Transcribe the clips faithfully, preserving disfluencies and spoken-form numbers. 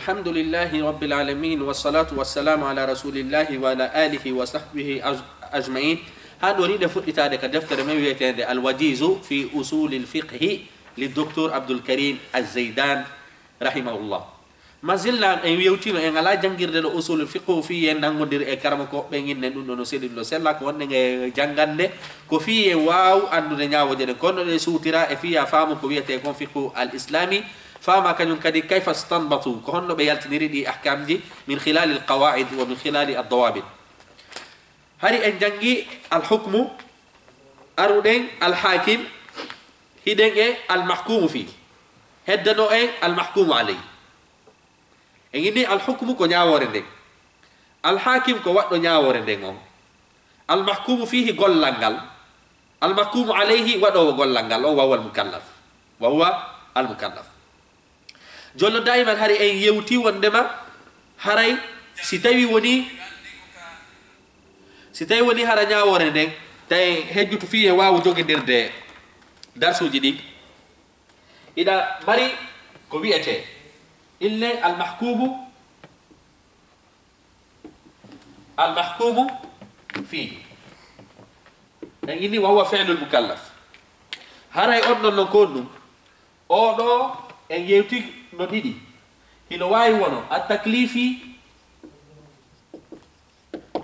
الحمد لله رب العالمين، والصلاة والسلام على رسول الله وعلى آله وصحبه أج-، أجمعين. Haa ɗo ni ɗe fuɗɗitaade ka deftere men wiyeteende Al-Wajizu fi Usulil Fiqhi li Doktor Abdul Karim Az-Zaydan, rahimahullah. Mazillan en yewtino en alaa janngirde ɗo usulul fiqhu fii en nanngondir e karamoko ɓen innen ɗum ɗo no seli, ɗum ɗo sella, ko wonde nge janngande, ko fii en waaw anndude ñaawooje ɗen. Kono ɗe suutira e fiya faamu ko wiyetee kon fiqhu al-islami, faama kañum kadi kayfa stanbatu, ko honno ɓe yaltiniri ɗi ahkamji, min khilalil qawaid wa min khilali ad-dawabit. Hari en janngi al-hukmu, aruɗen al-hakim, hiɗen e al-mahkumu fii, heddano en al-mahkumu alayhi. En inni al-hukmu ko ñaawoore nden, al-hakim ko waɗɗo ñaawoore nden on, al-mahkumu fiihi gollal ngal, al-mahkumu alayhi waɗoowo gollal ngal on, wa huwa al-mukallaf, wa huwa al-mukallaf. Jonno daiman hari en yewti wondema haray si tawi woni, si tawi woni hara ñaawoore nden, tawi hejjutu fii e waawu jogindirde darsuuji ɗin, iɗa mari ko wiyetee inne al-mahkumu, al-mahkumu fii. En inni wa huwa fi'lul mukallaf. Haray on ɗon non ko ɗum. Oo ɗoo en yewti no ɗiɗi. Hino waawi wono at-taklifi,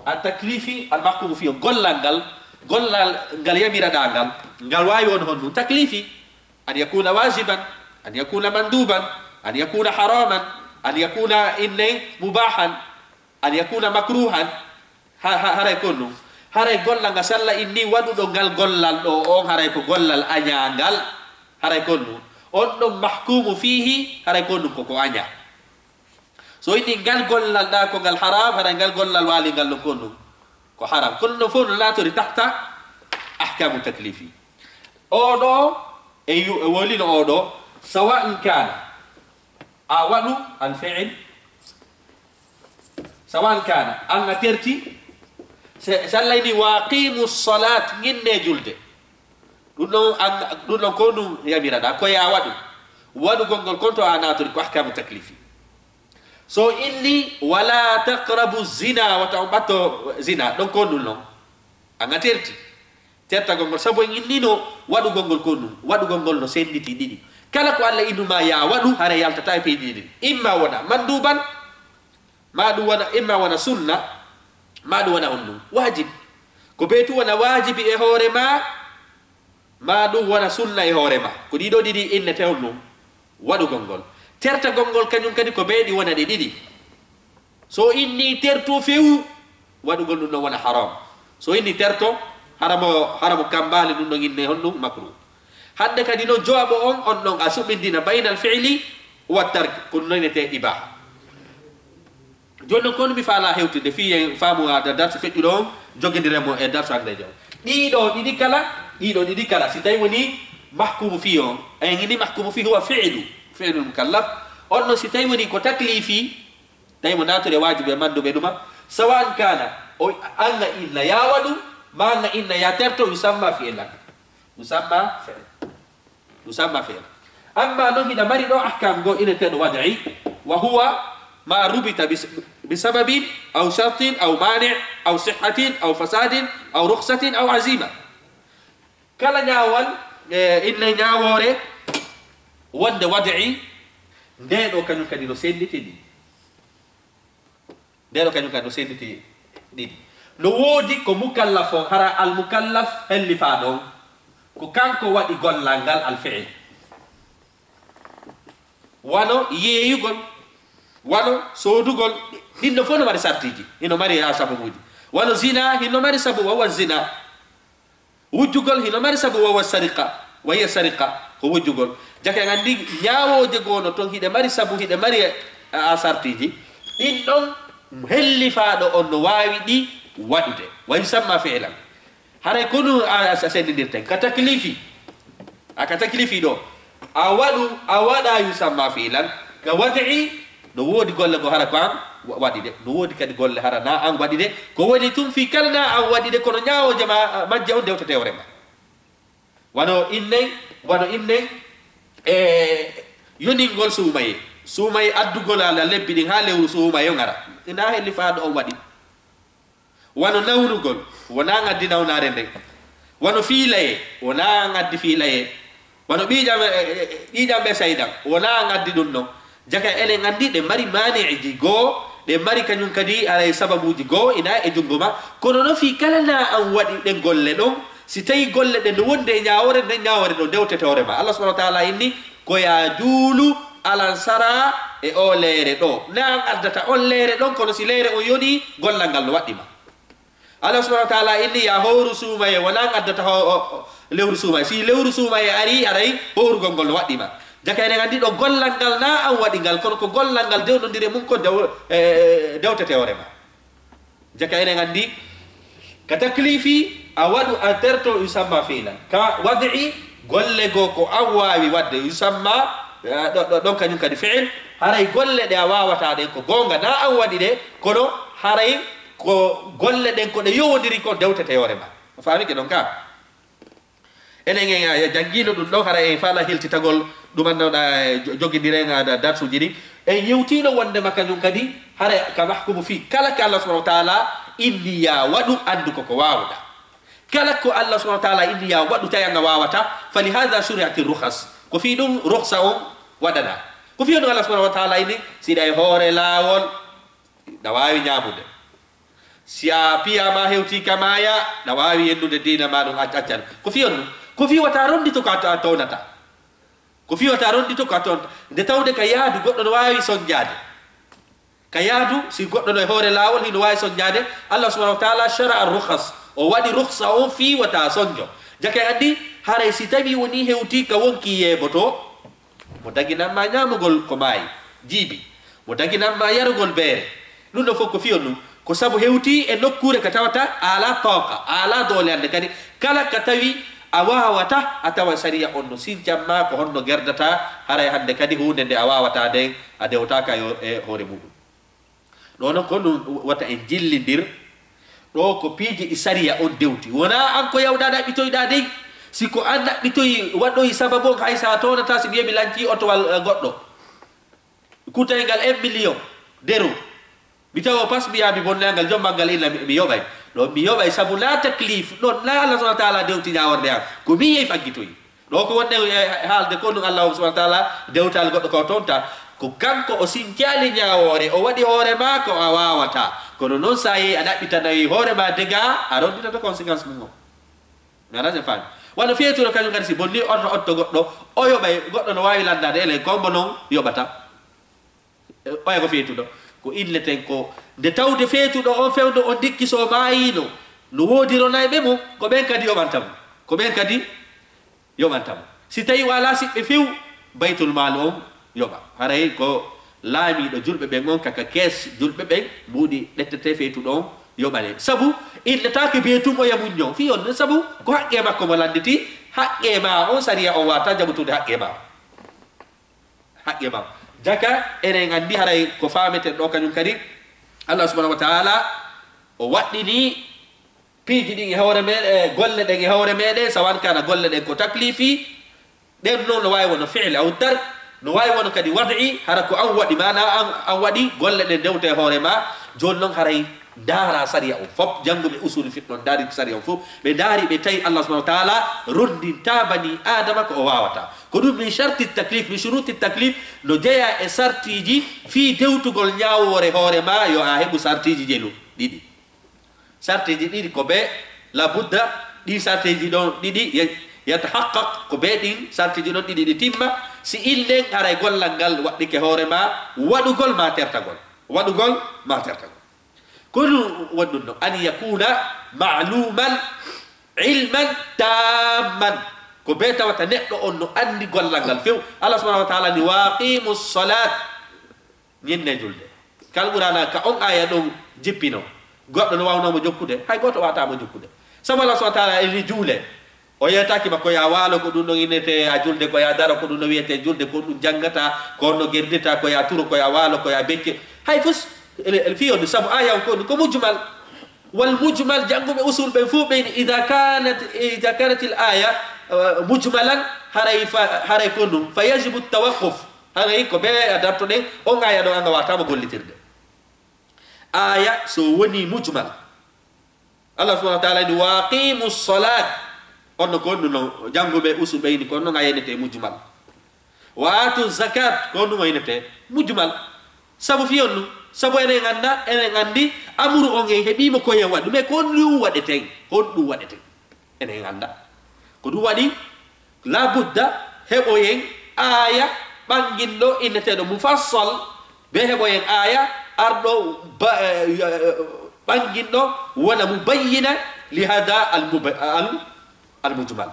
at-taklifi al-mahkumu fii, gollal ngal, gollal ngal yamiraɗaa ngal, ngal waawi wono honɗum? Taklifi. An yakuna wajiban, an yakuna manduban, an yakuna haraman, an yakuna inne mubahan, an yakuna makruhan. Ha, ha, haray kon ɗum. Haray gollal ngal salla inni waɗuɗo ngal gollal ɗo on, haray ko gollal añaangal. Haray kon ɗum. On ɗon mahkumu fiihi, haray kon ɗum koko añaa. So inni ngal gollal ɗa ko ngal haram, haray ngal gollal waali ngal ɗon kon ɗum ko haram. Kono ɗum fof no laatori tahta ahkamu taklifi. Oo ɗoo e yu-, e wolino oo ɗoo, sawa'an kana, a waɗu al fi'il, sawa'an kana, an a terti, se, se Allah inni wa aqimu salat, ñinne julde. Ɗum ɗon an, ɗum ɗon ko ɗum yamiraɗa, ko ya waɗu. Waɗugol ngol kon to a naaturi ko ahkamu taklifi. So inni wala taqrabu zina, wata on ɓatto zina, ɗon ko ɗum non. An a terti. Tertagol ngol, sabu en innino waɗugol ngol ko ɗum. Waɗugol ngol no sennditi ɗiɗi. Kala ko Allah innuma ya waɗu, hara yaltata e piiji ɗiɗi. Imma wona manduban, ma ɗum wona, imma wona sunna, ma ɗum wona honɗum? Wajib. Ko bee tu wona wajibi e hoore ma, ma ɗum wona sunna e hoore ma. Ko ɗiɗo ɗiɗi innete honɗum? Waɗugol ngol. Tertagol ngol kañum kadi ko bee ɗi wona ɗe ɗiɗi. So inni terto fewu, waɗugol ɗum ɗon wona haram. So inni terto, haramo, haramo kambaali ɗum ɗon inne honɗum? Makruh. Hannde kadi noon jowaaɓo on, on ɗon a suɓindina baynal fi'li wa tark, ko ɗum ɗon innete ibaha. Jooni noon, kono mi faalaa hewtinde fii en faamu haa darsu feƴƴuɗo on, jogindiren mo e darsu hanndeejo on. Ɗiɗo ɗiɗi kala, ɗiɗo ɗiɗi kala, si tawi woni mahkumu fii on, en ini mahkumu fii huwa fi'lu, fi'lul mukallaf. On noon si tawi woni ko taklifi, tawi mo naatore waajibi e manduɓe ɗuma, sawa'an kana, o, an a inna ya waɗu, ma an a inna ya terto, yusamma fi'lan. Yusamma fi'l. Yusamma fi'l. Amma noon hiɗa mari ɗo ahkam goo ineteeɗo wad'i, wa huwa ma rubita bis-, bi sababin aw shartin aw mani' aw sihhatin aw fasadin aw rukhsatin aw azima. Kala ñaawal, e, inne ñaawoore wonde wad'i, nde ɗo kañum kadi no sennditini. Nde ɗo kañum kadi no sennditi ɗiɗi. No woodi ko mukallaf on, hara al mukallaf hellifaaɗo on, ko kanko waɗi gollal ngal al fi'il. Wano yeeyugol, wano soodugol, ɗin ɗo fof no mari sartiiji, hino mari ha sababuuji. Wano zina, hino mari sabu, wa huwa zina. Wujjugol hino mari sabu, wa huwa sariqa, wa hiya sariqa, ko wujjugol. Jaka en anndi ñaawooje goo no toon hiɗe mari sabu, hiɗe mari, a, a sartiiji. Ɗin ɗon hellifaaɗo on no waawi ɗi waɗude. Wa yusamma fi'lan. Haray ko ɗum a, a senndindirten. Ka taklifi. A ka taklifi ɗo. A waɗu, a waɗa yusamma fi'lan. Ka wad'i, no woodi golle goo hara ko an wa-, waɗi ɗe. No woodi kadi golle hara na an waɗi ɗe. Ko woni tun fii kala na an waɗi ɗe, kono ñaawooje ma, majje on dewtete hoore ma. Wano innen, wano innen, e yoningol suumayee. Suumaye addugol ala lebbi ɗin haa lewru suumaye on ara. Ina helli faa ɗo on waɗi. Wano nawnugol, wonaa ngaddi nawnaare nden. Wano fiilayee, wonaa ngaddi fiilayee. Wano ɓiiƴam, e, e, e, ƴiiƴam ɓe sayɗan, wonaa ngaddi ɗum non. Jaka enen anndi ɗe mari maani'iji goo, ɗe mari kañum kadi alay sababuuji goo, ina e junngo ma. Kono non fii kala na an waɗi ɗen golle ɗon, si tawii golle ɗen no wondi e ñaawoore, nden ñaawoore ɗon dewtete hoore ma. Allah subhanahu wa ta'ala inni, ko yaa juulu alansara e o leere ɗo. Na an addata on leere ɗon, kono si leere on yoni, gollal ngal no waɗɗi ma. Allah subhanahu wa ta'ala inni yaa hooru suumaye, wonaa an addata ho-, o, o, lewru suumaye. Si lewru suumaye ari, aray hoorugol ngol no waɗɗi ma. Jaka enen anndi ɗo gollal ngal na an waɗi ngal, kono ko gollal ngal dewdondire mum ko dew-, e, dewtete hoore ma. Jaka enen anndi, ka taklifi, a waɗu a terto yusamma fi'lan. Ka wad'i, golle goo ko an waawi waɗde yusamma, eh, ɗo, ɗo, ɗon kañum kadi fi'il, haray golle ɗe a waawata ɗen ko goonga, na an waɗi ɗe, kono haray ko golle ɗen ko ɗe yowondiri ko dewtete hoore ma. A faami ke ɗon ka? Enen en, a, janngiino ɗum ɗo, hara en faala hiltitagol ɗum, annda, e, jo-, jogindiren, a, da-, darsuuji ɗi. En yewtiino wonndema kañum kadi, hara ka mahkumu fii kala ka Allah subhanahu wa ta'ala inni yaa waɗu, anndu ko ko waawuɗa. Kala ko Allah subhanahu wa ta'ala inni yaa waɗu, tawi an a waawata, fa li hadha shuri'ati rukhas. Ko fii ɗum rukhsa on waɗanaa. Ko fii on ɗum Allah subhanahu wa ta'ala inni, si ɗa e hoore laawol, ɗa waawi ñaamude. Si a piya ma hewti ka maaya, ɗa waawi yennude diina ma ɗum ac-, accan. Ko fii on ɗum? Ko fii wata a ronndito ko a to-, a townata. Ko fii wata a ronndito ko a townata. Nde tawde ka yaadu goɗɗo no waawi sonjaade. Ka yaadu, si goɗɗo no e hoore laawol, hino waawi sonjaade. Allah subhanahu wa ta'ala shara'a rukhas. O waɗi rukhsa on fii wata a sonjo. Jaka anndi, haray si tawi woni hewti ka wonki yeeboto, mo daginan ma ñaamugol ko maayi, jiibi. Mo daginan ma yarugol beere. Ɗum ɗo fof ko fii on ɗum. Ko sabu hewti e nokkuure ka tawata a alaa tooka, a alaa doole hannde kadi. Kala ka tawi a waawata, a tawa sariya on no sincan ma ko honno gerdata, haray hannde kadi huunde nde a waawata nden, a dewotaaka yo e hoore muɗum. Ɗoo noon ko ɗum wata en jillindir. Ɗoo ko piiji ɗi sariya on dewti. Wonaa an ko yawɗa ɗaɓɓitoyɗa dey. Si ko an ɗaɓɓitoyi, waɗɗoyi sababu on, hay so a townataa si mi yehi mi lancii otowal, eh, goɗɗo. Kuttayngal un million d'euros. Mi tawa pas mbiyaa mi bonnangal, jommal ngal illa mi, mi yoɓay. Ɗon mi yoɓay sabu na taklif, ɗon na Allah subhanahu wa ta'ala dewti ñaaworde am. Ko mi yehi faggitoyi. Ɗo ko wonde e haalde ko ɗum Allah subhanahu wa ta'ala dewtal goɗɗo ko tonta. Ko kanko o sincaali ñaawoore, o waɗi hoore maa ko a waawataa. Kono noon so a yehi a ɗaɓɓitanoyi hoore maa dega, a ronnditoto conséquence mum o. Mi ara sen faami. Wano feeturo kañum kadi si bonni oto otto goɗɗo, o yoɓay, goɗɗo no waawi lanndaade elen ko mbo noon yoɓata. Oya ko feetuɗo. Ko inneten ko nde tawde feetuɗo on fewndo on ndikki so maayiino, no woodi ronayɓe mo, ko ɓen kadi yoɓanta mo. Ko ɓen kadi yoɓanta mo. Si tawi o alaa siɓɓe few, baytul maal on yoɓa. Haray ko laamiiɗo julɓe ɓen on, kaka kees julɓe ɓen, mbuuɗi ɗettete feetuɗo on yoɓane. Sabu, innetaake bee tun oya muñño. Fii on, sabu ko haqqee makko mo lannditi, haqqee maa on, sariya on waata jaɓutude haqqee maa. Haqqee maa. Jaka, enen anndi haray ko faameten ɗo kañum kadi, Allah subhanahu wa ta'ala, o waɗɗini piiji ɗin e hoore meɗen, e golle ɗen e hoore meɗen, sawan kana golle ɗen ko taklifi, ɗen noon no waawi wono fi'li aw tark, no waawi wono kadi wad'i, hara ko an waɗi, maana an, an waɗi golle ɗen dewte e hoore ma, jooni noon haray ndaara sariya on fof, jannguɓe usul fiqh noon ndaari sariya on fof, ɓe ndaari ɓe tawi Allah subhanahu wa ta'ala ronndinta bani Adama ko o waawata. Ko ɗum min sharti taklif, min shuruti taklif, no jeyaa e sartiiji fii dewtugol ñaawoore hoore ma, yo a heɓu sartiiji jelu ɗiɗi. Sartiiji ɗiɗi ko ɓe, la budda, ɗi sartiiji ɗon ɗiɗi, ye-, yatahaqqaq, ko ɓe ɗin sartiiji ɗon ɗiɗi ɗi timma, si illen haray gollal ngal waɗɗike hoore ma, waɗugol ma tertagol. Waɗugol ma tertagol. Ko ɗum woni ɗum ɗo, an yakuna ma'luman ilman tamman. Ko ɓe tawata neɗɗo on no anndi gollal ngal few. Allah subhanahu wa ta'ala ni, "Wa aqimu salat." Ñinne julde. Kal Qur'aana ka on aaya ɗon jippino. Goɗɗo no waawnoo mo jokkude? Hay gooto waawataa mo jokkude. Sabu Allah subhanahu wa ta'ala eni juule. O yeetaaki ma ko yaa waalo, ko ɗum ɗon innete yaa julde, ko yaa daro, ko ɗum no wiyetee julde, ko ɗum janngata, ko on no gerdita, ko yaa turo, ko yaa waalo, ko yaa becce. Hay fus, ele, ele fii on, sabu aaya on ko, ko mujmal. Wal mujmal, jannguɓe usul ɓen fof ɓe ini, idha kanat, idha kanat al aya, eh, mujmalan, haray fa, haray ko ɗum, fa yajibu tawaqquf. Haray ko bee a dartoɗen, on aaya ɗon an a waataama gollitirde. Aaya so woni mujmal. Allah subhanahu wa ta'ala ni, "Wa aqimu salat." On no ko honɗum non, jannguɓe usul ɓe ini ko honɗum a yenete mujmal. "Wa atu zakat," ko honɗum o yenete mujmal. Sabu fii honɗum? Sabu enen annda, enen anndi amuru on en heɓiimo ko en waɗi. Mais ko honɗum waɗeten? Honɗum waɗeten? Enen annda. Ko ɗum waɗi, labudda heɓoyen aaya ɓannginɗo inneteeɗo mufassal, be heɓoyen aaya arɗo ba-, eh, ɓannginɗo wona mubayyina li hada al muba-, al, al mujmal.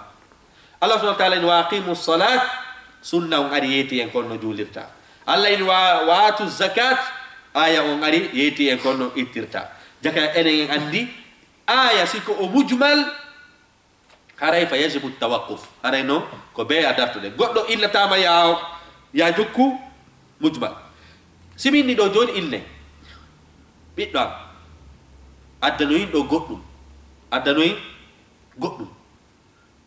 Allah subhanahu wa ta'ala en, "Wa aqimu salat," sunna on ari yeeti en ko honno juulirta. Allah en, "Wa, wa atu zakat," aaya on ari yeeti en ko honno ittirta. Jaka enen en anndi aaya si ko o mujmal, haray fa yajibu tawaqquf. Haray non, ko bee a dartude. Goɗɗo illataama ya, ya jokku mujmal. Si min ni ɗo jooni inne, ɓiɗɗo am, addanoyin ɗo goɗɗum. Addanoyin goɗɗum.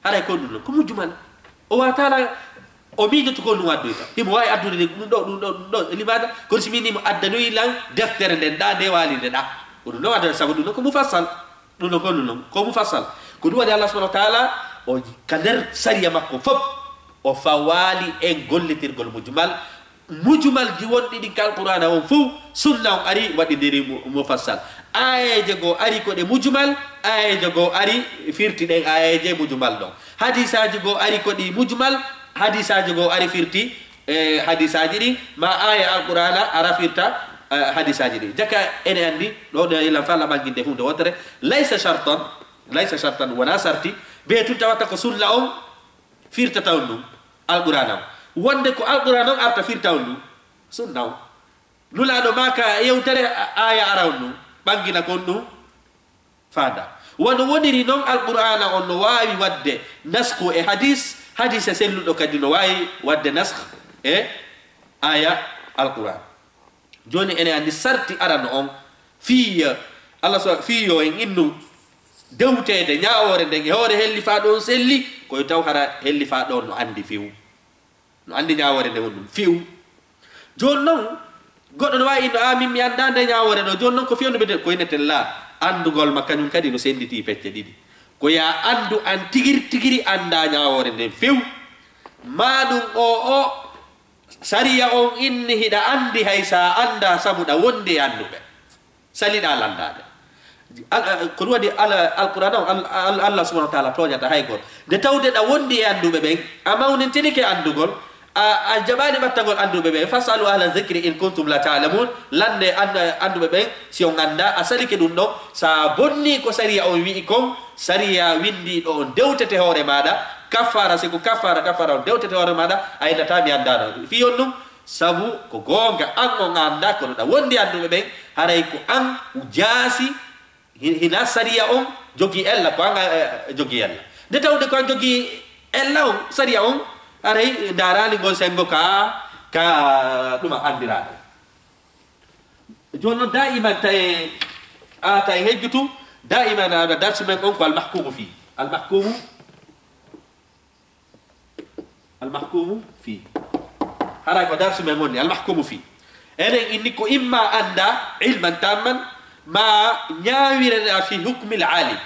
Haray ko ɗum non, ko mujmal. O waataala, o miijoto ko ɗum addoyta. Himo waawi addude ɗum ɗo, ɗum ɗo, ɗum ɗo. Limaata, kono si min ni mo addanoyi lan deftere nden, ɗa nde waali nde ɗa. Ko ɗum ɗon addata, sabu ɗum non ko mufassal. Ɗum no ko ɗum non, ko mufassal. Ko ɗum waɗi Allah subhanahu wa ta'ala, o ka nder sariya makko fof, o fawaali en gollitirgol mujmal. Mujmalji wonɗi ɗin ka Alqur'aana on fof, sunna on ari waɗindiri mu-, mufassal. Aayeeje goo ari ko ɗe mujmal, aayeeje goo ari firti ɗen aayeeje mujmal ɗon. Hadiisaaji goo ari ko ɗi mujmal, hadiisaaji goo ari firti e hadiisaaji ɗin, ma aaya Alqur'aana ara firta, eh, hadiisaaji ɗin. Jaka ene anndi, ɗo ɗo ilan falla ɓannginde huunde wootere, laysa shartan, laysa shartan, wonaa sarti, be tun tawata ko sunna on firtata on ɗum, Alqur'aana on. Wonde ko Alqur'aana on arta firta on ɗum, sunna on. Nulaaɗo maaka yewtere, a-, aaya ara on ɗum, ɓanngina kon ɗum, faada. Wano woniri non, Alqur'aana on no waawi waɗde nasku e hadiis, hadiis e selluɗo kadi no waawi waɗde nasku e aaya Alqur'aan. Jooni ene anndi sarti arano on fii, Allah so, fii yo en innu dewteede ñaawoore nden e hoore hellifaaɗo on selli, ko yo taw hara hellifaaɗo on no anndi few. No anndi ñaawoore nde wonɗum few. Jooni non, goɗɗo no waawi inno, "A, min mi anndaa nde ñaawoore ɗo." Jooni non, ko fewndo mbiyeten, ko inneten laa. Anndugol ma kañum kadi no sennditii pecce ɗiɗi. Ko yaa anndu an tigiri tigiri anndaa ñaawoore nden few. Maa ɗum o, o, sariya on inni hiɗa anndi hay sa anndaa sabu ɗa wondi e annduɓe. Saliɗaa lanndaade. Al-, al-, ko ɗum waɗi al-, Alqur'aana on, al-, al-, Allah subhanahu wa ta'ala tooñata hay gooto. Nde tawde ɗa wondi e annduɓe ɓen, a mawnintinike anndugol, a, a jaɓaani ɓattagol annduɓe ɓen, "Fas'alu ahla zikri in kuntum la ta'lamun." Lannde ann-, annduɓe ɓen, si on anndaa, a salike ɗum ɗon. Sa bonnii ko sariya on wi'i kon, sariya winndiiɗo on dewtete hoore maaɗa, kaffaara, si ko kaffaara, kaffaara on dewtete hoore maaɗa, a innataa mi anndaano. Fii on ɗum, Sabu ko goonga, an on a anndaa, kono ɗa wondi annduɓe ɓen, haray ko an jaasi, hi-, hinaa sariya on jogii ella, ko an, eh, jogii ella. Nde tawde ko an jogii ella on, sariya on, haray ndaaraali ngol senngo ka, ka ɗuma anndiraaɗo. Jooni non, daa'iman tawi, a, tawi hejjutu, daa'iman aɗa darsi men on ko al-mahkumu fii. Al-mahkumu Al-mahkumu fii. Haray ko darsu men woni al-mahkumu fii. Enen inni ko imma anndaa ilman tamman, ma ñaawireɗaa fi hukmil alim.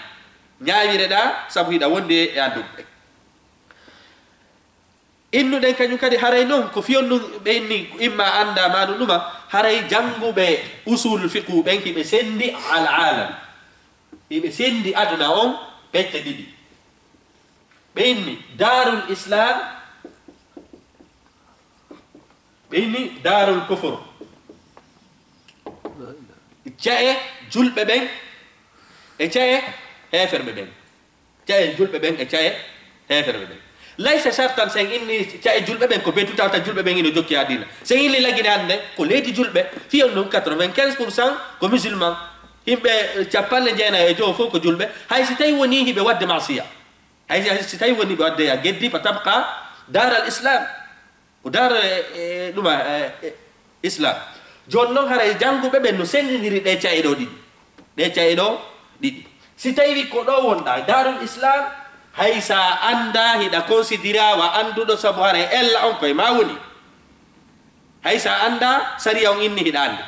Ñaawireɗaa sabu hiɗa wondi e annduɓe. Innuɗen kañum kadi haray non ko fiyon ɗum ɓe inni ko imma anndaa ma ɗum ɗuma, haray jannguɓe usulul fiqhu ɓen hiɓe senndi al alam. Hiɓe senndi aduna on pecce ɗiɗi. Ɓe inni Daarul Islam, ɓe inni Daarul Kufur. Ca'e julɓe ɓen e ca'e heeferɓe ɓen. Ca'e julɓe ɓen e ca'e heeferɓe ɓen. Laysa shartan, sen inni ca'e julɓe ɓen ko be tun tawata julɓe ɓen ino jokki adina. Sen inni Lagine hannde ko leydi julɓe, fiyon ɗum quatre-vingt-quinze pour cent ko musulman. Yimɓe capanɗe jeenayi e jowo fof ko julɓe. Hay si tawi woni hiɓe waɗde masiya. Hay si, hay si tawi woni ɓe waɗde a geddi, fa tabqa daar al Islam. Ko daar, e, e, ɗuma, e, e, Islam. Jooni noon haray jannguɓe ɓen no senndindiri ɗe ca'e ɗo ɗiɗi. Ɗe ca'e ɗo ɗiɗi. Si tawi ko ɗo wonɗa, Daarul Islam, hay sa annda hiɗa considéra wa annduɗo sabu haray ella on koye ma woni. Hay so a anndaa, sariya on inni hiɗa anndi.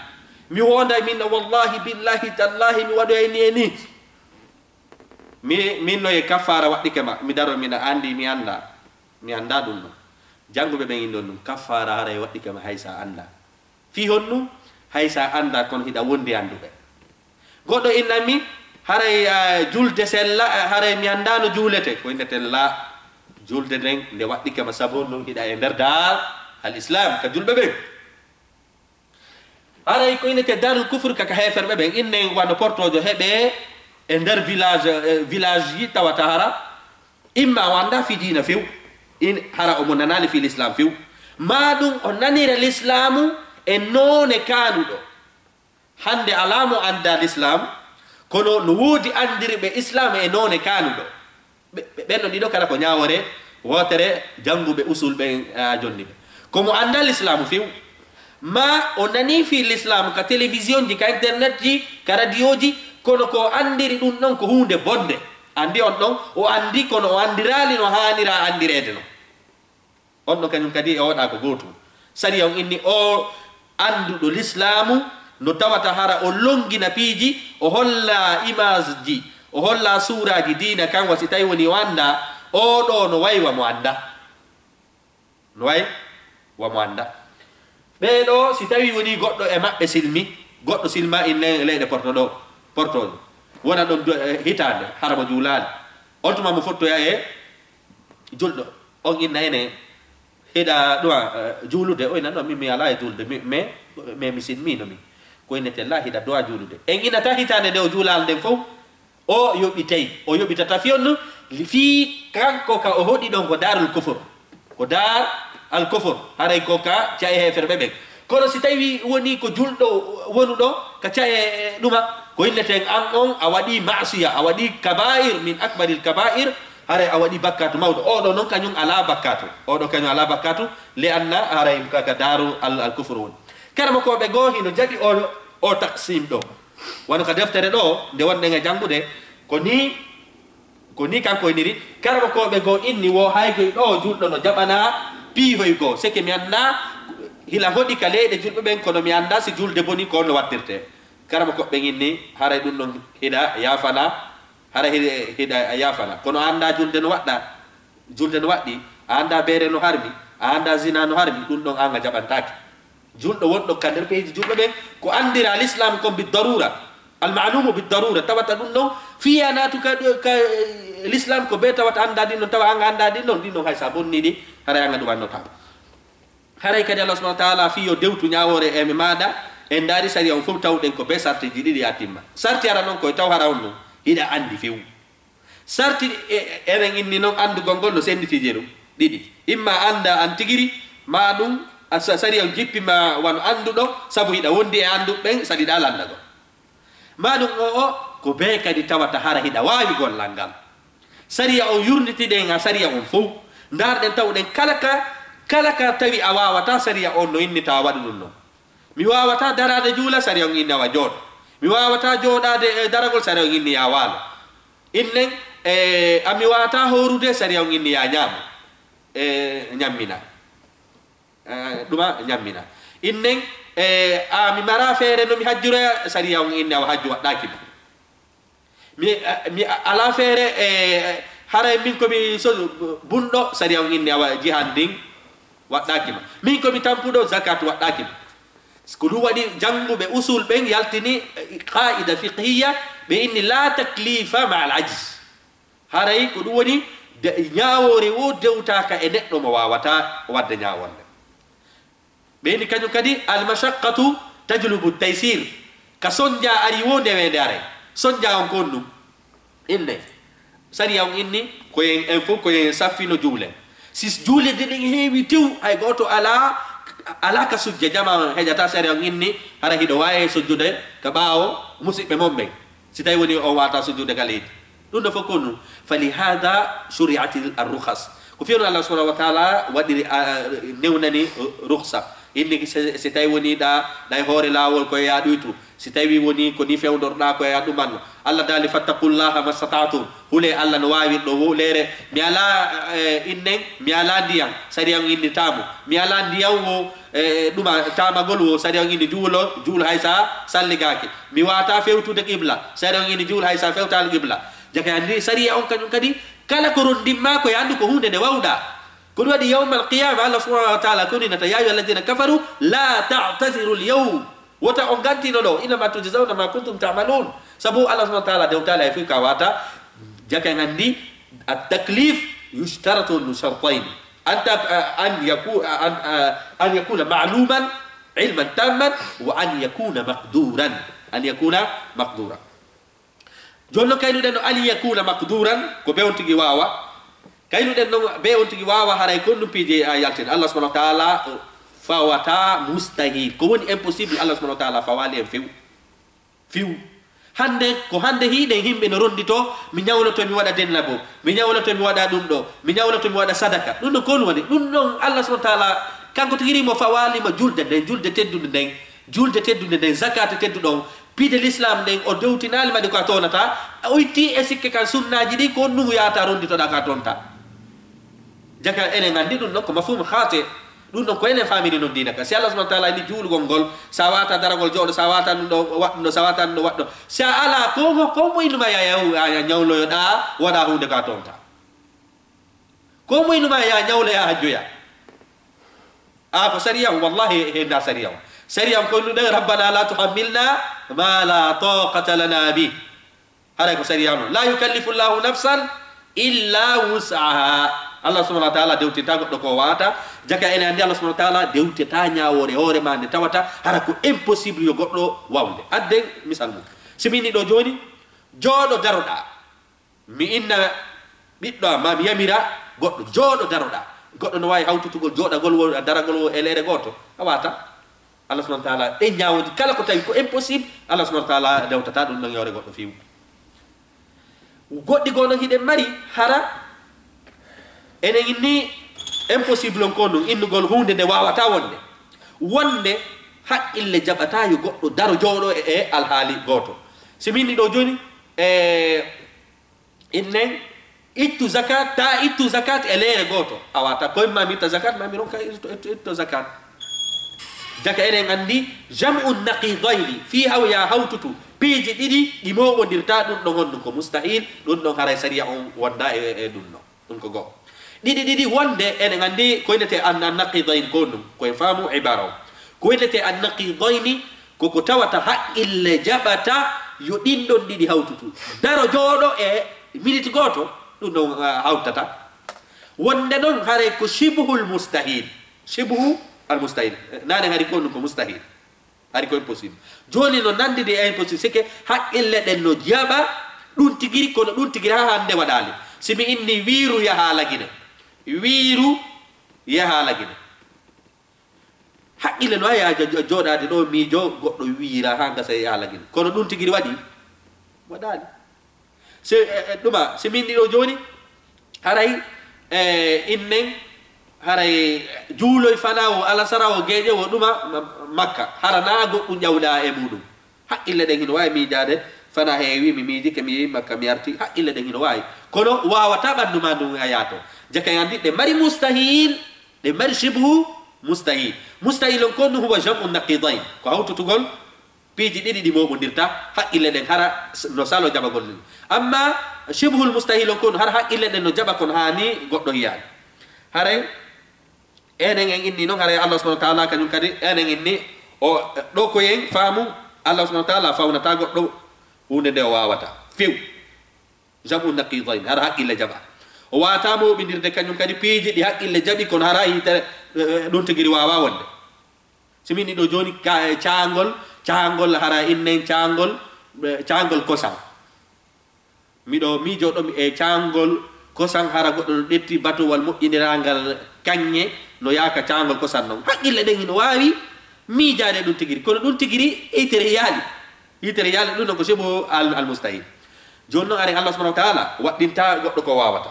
Mi wonday min, wallahi, billahi, tallahi, mi waɗoyay ni e ni. Mi, min no e kaffaara waɗɗike ma, mi daro, miɗa anndi, mi anndaa. Mi anndaa ɗum ɗon. Jannguɓe ɓen inndon ɗum, kaffaara haray waɗɗike ma hay so a anndaa. Fii honɗum? Hay so a anndaa, kono hiɗa wondi annduɓe. Goɗɗo innan mi, haray, ah, julde sella, ah, haray mi anndaa no juulete. Ko inneten la, julde nden, nde waɗɗike ma sabu honɗum hiɗa e nder daar al islam ka julɓe ɓen. Haray ko innete daarul kufur ka, ka heeferɓe ɓen, innen wano portoojo heɓe e nder village, eh, village ji tawata hara, imma o anndaa fii diina few, in, hara omo nanaali fii l'islam few, maa ɗum o nanira l'islaamu e noone kaanuɗo. Hannde alaa mo anndaa l'islam, kono no woodi anndirɓe islam e noone kaanuɗo. Ɓe, ɓe, ɓen ɗon ɗiɗo kala ko ñaawoore wootere, jannguɓe usul ɓen, a, jonni ɓe. Ko mo anndaa l'islaamu few, maa o nanii fii l'islaamu ka télévision ji, ka internet ji, ka radio ji, kono ko o anndiri ɗum ɗon ko huunde bonnde. Anndi on ɗon, o anndi kono o anndiraali no haanira anndireede non. On ɗon kañum kadi e oɗa ko gootum. Sariya on inni o annduɗo l'islaamu no tawata hara o lonngina piiji, o holla image ji, o holla suuraaji diina kan wa si tawi woni o anndaa, oo ɗoo no way wa mo anndaa. No way wa mo anndaa. Ɓee ɗoo si tawi woni goɗɗo e maɓɓe silmi, goɗɗo silma inne leyɗe Porto ɗoo, Porto wona ɗon do-, e hitaande, hara mo juulaali. On tuma mo fottoya e julɗo. On inna ene hiɗa duwa, eh, juulude. O inna, "Non, min mi alaa e juulude, mi, mais, mais mi silmiino min." Ko innete la hiɗa duwa juulude. En innata hitaande nde o juulaali nden fow, o yoɓitay. O yoɓitata fii on, fii kanko ka o hoɗi ɗon ko daarul kufur. Ko daar al kufur. Haray ko ka ca'e heeferɓe ɓen. Kono si tawi woni ko julɗo wonuɗo ka ca'e ɗuma, ko inneten an on a waɗi ma'siya, a waɗi kaba'ir min akbaril kaba'ir, haray a waɗi bakkaatu mawɗo. Oɗo non kañum alaa bakkaatu. Oɗo kañum alaa bakkaatu, li anna haray ka, ka daaru al, al kufur woni. Karamokooɓe goo hino jaɓi o, o taqsim ɗo. Wano ka deftere ɗo, nde wonɗen e janngude, ko nii, ko nii kanko iniri, karamokooɓe goo inni wo haygoy ɗo julɗo no jaɓanaa piihoy goo. Seke mi anndaa, hila hoɗi ka leyɗe julɓe ɓen, kono mi anndaa si julde boni ko no wattirtee. Karamokooɓe ɓen inni, haray ɗum ɗon hiɗa yaafanaa, haray hiɗa, hiɗa yaafanaa. Kono a anndaa julde no waɗɗaa. Julde no waɗɗi, a anndaa beere no harmi, a anndaa zina no harmi, ɗum ɗon an a jaɓantaake. Julɗo wonɗo ka nder peeji julɓe ɓen, ko anndiraa l'islam kon bi darura, al maalumu bi darura, tawata ɗum ɗon, fii a naatu ka, ka, eh, l'islam ko bee tawata anndaa ɗin ɗon, tawa an a anndaa ɗin ɗon, ɗin ɗon hay sa bonni ɗi, haray an a ɗum annotaako. Haray kadi Allah subhanahu wa ta'ala fii yo dewtu ñaawoore e mi maaɗa, en ndaari sariya on fof tawɗen ko bee sartiji ɗiɗi a timma. Sarti hara non koye taw hara on ɗum, hiɗa anndi few. Sarti e, e, enen inni non anndugol ngol no sennditii jerum ɗiɗi. Imma annda an tigiri, maa ɗum a sa-, sariya on jippi ma wano annduɗo, sabu hiɗa wondi e annduɓe ɓen, saliɗa lanndagol. Maa ɗum o, o, ko bee kadi tawata hara hiɗa waawi gollal ngal. Sariya on yurnitiɗen ha sariya on fow. Ndaarɗen tawɗen kala ka, kala ka tawi a waawataa sariya on no inni ta waɗu ɗum non. Mi waawataa daraade juula, sariya on inni awa jooɗo. Mi waawataa jooɗaade e daragol, sariya on inni ya waalo. Innen, e, a mi waawataa hoorude, sariya on inni ya ñaamo. E, ñammina. E, ɗuma ñammina. Innen, e, a mi maraa feere no mi hajjuroya, sariya on inni awa hajju waɗɗaaki ma. Mi, a, mi a, alaa feere, e, haray min ko mi so, bunɗo, sariya on inni awa jihaad ndin waɗɗaaki ma. Min ko mi tampuɗo, zakat waɗɗaaki ma. Ko ɗum waɗi jannguɓe usul ɓen yaltini, e, qaida fiqhiya, ɓe inni la taklifa ma al ajz. Haray ko ɗum woni de-, ñaawoore wo dewtaaka e neɗɗo mo waawataa waɗde ñaawoore. Ɓe inni kañum kadi, al mashaqqatu tajlubu taysir. Ka sonja ari wo ndeweende aray. Sonja on ko honɗum? Inne. Sariya on inni, ko en, en fof ko en saffino juule. Si juulirde ɗen heewi tew, hay gooto alaa, alaa ka sujja, jama on heƴata, sariya on inni, hara hiɗo waawi sujjude ka ɓaawo musiɓɓe mon ɓen. Si tawi woni on waata sujjude ka leydi. Ɗum ɗo fof ko ɗum. Fa li hada shuri'atil ar-rukhas. Ko fii on Allah subhanahu wa ta'ala waɗiri, a, newnani rukhsa. Inni si, si tawi woni ɗa, ɗa e hoore laawol ko e yaaɗoytu. Si tawi woni ko ni fewndorɗaa ko e ɗuman, Allah daali, "Fattaqullaha mastata'tum." Hulee Allah no waawirɗo wo-, leere. Mi alaa, eh, innen, mi alaa ndiyan, sariya on innitaamo. Mi alaa ndiyan wo, eh, ɗuma taamagol wo, sariya on inni juulo, juul hay sa salligaaki. Mi waawataa fewtude qibla, sariya on inni juul hay sa fewtaali qibla. Jaka anndi sariya on kañum kadi, kala ko rondimmaa ko e anndu ko huunde nde waawɗaa. Ko ɗum waɗi yawmal qiyama, Allah subhanahu wa ta'ala ko ninata, "Ya ayyuha alladhina kafaru, la ta'tadhiru al-yawm." Wota on gantino ɗo, "Innama tujzawna ma kuntum ta'malun." Sabu Allah subhanahu wa ta'ala dewtaali hay fof ka wata, jaka en anndi, at-taklif yushtaratu shartayn. An tak-, an yaku-, an, an yakuna ma'luman ilman tamman wa an yakuna maqduran. An yakuna maqduran. Jooni noon, kaynuɗen no an yakuna maqduran, ko be on tigi waawa. Kaynuɗen noon, be on tigi waawa, haray ko ɗum piiji a yaltin. Allah subhanahu wa ta'ala fawata mustahil. Ko woni impossible, Allah subhanahu wa ta'ala fawaali en few. Few. Hannde, ko hannde hiɗen yimɓe no rondito, mi ñawloto mi waɗa dennabo, mi ñawloto mi waɗa ɗum ɗo, mi ñawloto mi waɗa sadaka. Ɗum ɗo ko ɗum woni? Ɗum ɗon Allah subhanahu wa ta'ala, kanko tigi rimo fawaali mo julde nden, julde teddunde nden, julde teddunde nden, zakata tedduɗo on, piide l'islam ɗen, o dewtinaali mbaɗi ko a toonata, o itti e sikke kan sunnaaji ɗi, ko on ɗum yaata ronditoɗaa ka toonta. Jaka enen anndi ɗum ɗon ko mafhum khati. Ɗum ɗon ko enen faamini noon diina ka. Si Allah subhanahu wa ta'ala ni juulugol ngol, sa wata daragol jooɗo, sa wata ɗum ɗo waɗɗum ɗo, sa wata ɗum ɗo waɗɗo. Si a ala ko mo, ko mo inuma ya, ya, ya, ya ñawloyoɗaa, waɗa huunde ka toonta. Ko mo inuma ya ñawlo ya hajjoya. A ko sariya on, wallahi he nda sariya on. Sariya on ko ɗum ɗon, "Rabbana la tuhammilna ma la taqata lana bi." Haray ko sariya on. "La yukallifu Allahu nafsan illa wus'aha." Allah subhanahu wa ta'ala dewtinta goɗɗo ko wata. Jaka ene anndi Allah subhanahu wa ta'ala dewteta ñaawoore hoore ma nde tawata hara ko impossible yo goɗɗo wawnde. Adde misal mum. Si min ni ɗo jooni, jooɗo daroɗaa. Mi inna ɓiɗɗo am, ma mi yamira goɗɗo, jooɗo daroɗaa. Goɗɗo no waawi hawtutugol jooɗagol wo, daragol wo e leere gooto? A waata. Allah subhanahu wa ta'ala, ɗen ñaawooji kala ko tawi ko impossible, Allah subhanahu wa ta'ala dewtata ɗum ɗon yawre goɗɗo few. Goɗɗi goo noon hiɗen mari, hara enen inni impossible on ko ɗum innugol huunde nde waawata wonde. Wonde haqqille jaɓata yo goɗɗo daro jooɗo e, e alhaali gooto. Si min ni ɗo jooni, e, Innen, ittu zakat, ta ittu zakat e leere gooto. A wata koye ma mi itta zakat, ma mi ronka itto, itto, itto zakat. Jaka enen anndi, jam'u naqidayni, fii haw ya hawtutu, piiji ɗiɗi ɗi mooɓondirta, ɗum ɗon honɗum ko mustahil, ɗum ɗon haray sariya on wonda e, e ɗum ɗon. Ɗum ko goo. Ɗiɗi ɗiɗi wonde, enen anndi ko innete an, an naqidayn ko ɗum, koye faamu ibara o. Ko innete an naqidayni, ko ko tawata haqqille jaɓata yo ɗin ɗon ɗiɗi hawtutu. Daro jooɗo e miniti gooto, ɗum ɗon, ah, hawtata. Wonde noon haray ko shibhul mustahil. Shibhu al mustahil. Naane hari ko ɗum ko mustahil. Hari ko impossible. Jooni no nanndi de impossible, c'est que haqqille ɗen no jaɓa ɗum tigiri, kono ɗum tigiri haa hannde waɗaali. Si mi inni wiiru yaha Lagine. Wiiru yaha Lagine. Haqqille no waawi a jo-, jo-, jooɗaade ɗo miijo goɗɗo wiira haa gasa yaha Lagine. Kono ɗum tigiri waɗi? Waɗaali. Se, e, e, ɗuma, si min ɗiɗo jooni, haray, e, innen, haray juuloy fana o alasara o geeƴe o ɗuma ma-, Makka. Hara na goɗɗum ƴawɗa e muɗum. Haqqille ɗen hino waawi miijaade, fana heewi, mi miiji ke mi yehi Makka mi arti. Haqqille ɗen hino waawi. Kono waawata ɓanndu ma ndun a yaato. Jaka en anndi ɗe mari mustahil, ɗe mari shibhu mustahil. Mustahil on ko ɗum huwa jam'u naqidayn. Ko hawtutugol piiji ɗiɗi ɗi mooɓondirta, haqqille ɗen hara s-, no salo jaɓagol ɗum. Amma shibhul mustahil on kon, hara haqqille ɗen no jaɓa kon haani goɗɗo hiyaani. Haray, enen en inni noon, haray Allah subhanahu wa ta'ala kañum kadi, enen inni o, ɗo ko en faamu, Allah subhanahu wa ta'ala fawnata goɗɗo huunde nde o waawata. Few. Jam'u naqidayn, hara haqqille jaɓa. O waawata mooɓindirde kañum kadi piiji ɗi haqqille jaɓi, kono hara yitere, eh, ɗum tigiri waawa wonde. Si min ɗiɗo jooni ka, caangol, caangol hara innen caangol, eh, caangol kosam. Miɗo miijoɗo mi e caangol kosam hara goɗɗo no ƴetti batowal moƴƴinirangal kaŋŋe no yaaka caangol kosam non. Haqqille ɗen hino waawi miijaade ɗum tigiri, kono ɗum tigiri yitere yaali. Yitere yaali ɗum non ko shibhu al, al mustahil. Jooni non ari Allah subhanahu wa ta'ala waɗɗinta goɗɗo ko waawata.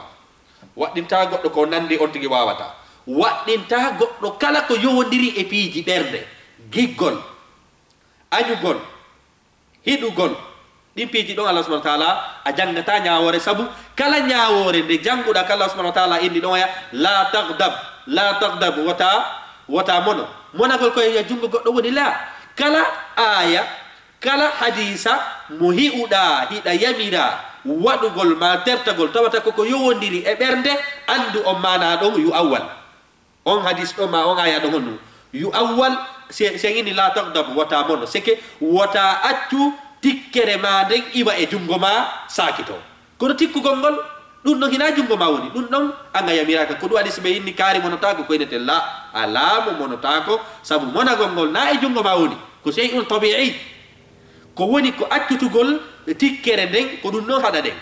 Waɗɗinta goɗɗo ko nandi on tigi waawata. Waɗɗinta goɗɗo kala ko yowondiri e piiji ɓernde, giggol, añugol, Hiɗugol. Ɗin piiji ɗon Allah subhanahu wa ta'ala a janngataa ñaawoore, sabu kala ñaawoore nde jannguɗaa ka Allah subhanahu wa ta'ala inni ɗon ya, "La taghdab, la taghdab," wota, wota mono. Monagol ko e junngo goɗɗo woni la. Kala aaya, kala hadiisa mo hi'uɗaa hiɗa yamiraa waɗugol maa tertagol, tawata ko ko yowondiri e ɓernde, anndu on maanaa ɗon yu awwal. On hadis ɗo ma on aya ɗo honno? Yu awwal, se, se inni la taghdab, wota mono. Seke wota accu tikkere ma nden iwa e junngo ma saakito. Kono tikkugol ngol, ɗum ɗon hina junngo ma woni. Ɗum ɗon an a yamiraaka. Ko ɗum hadis ɓe inni kaari monotaako ko inete la, alaa mo monotaako, sabu monagol ngol na e junngo ma woni. Ko shay'un tabi'i. Ko woni ko accutugol tikkere nden, ko ɗum ɗon haɗa ɗen.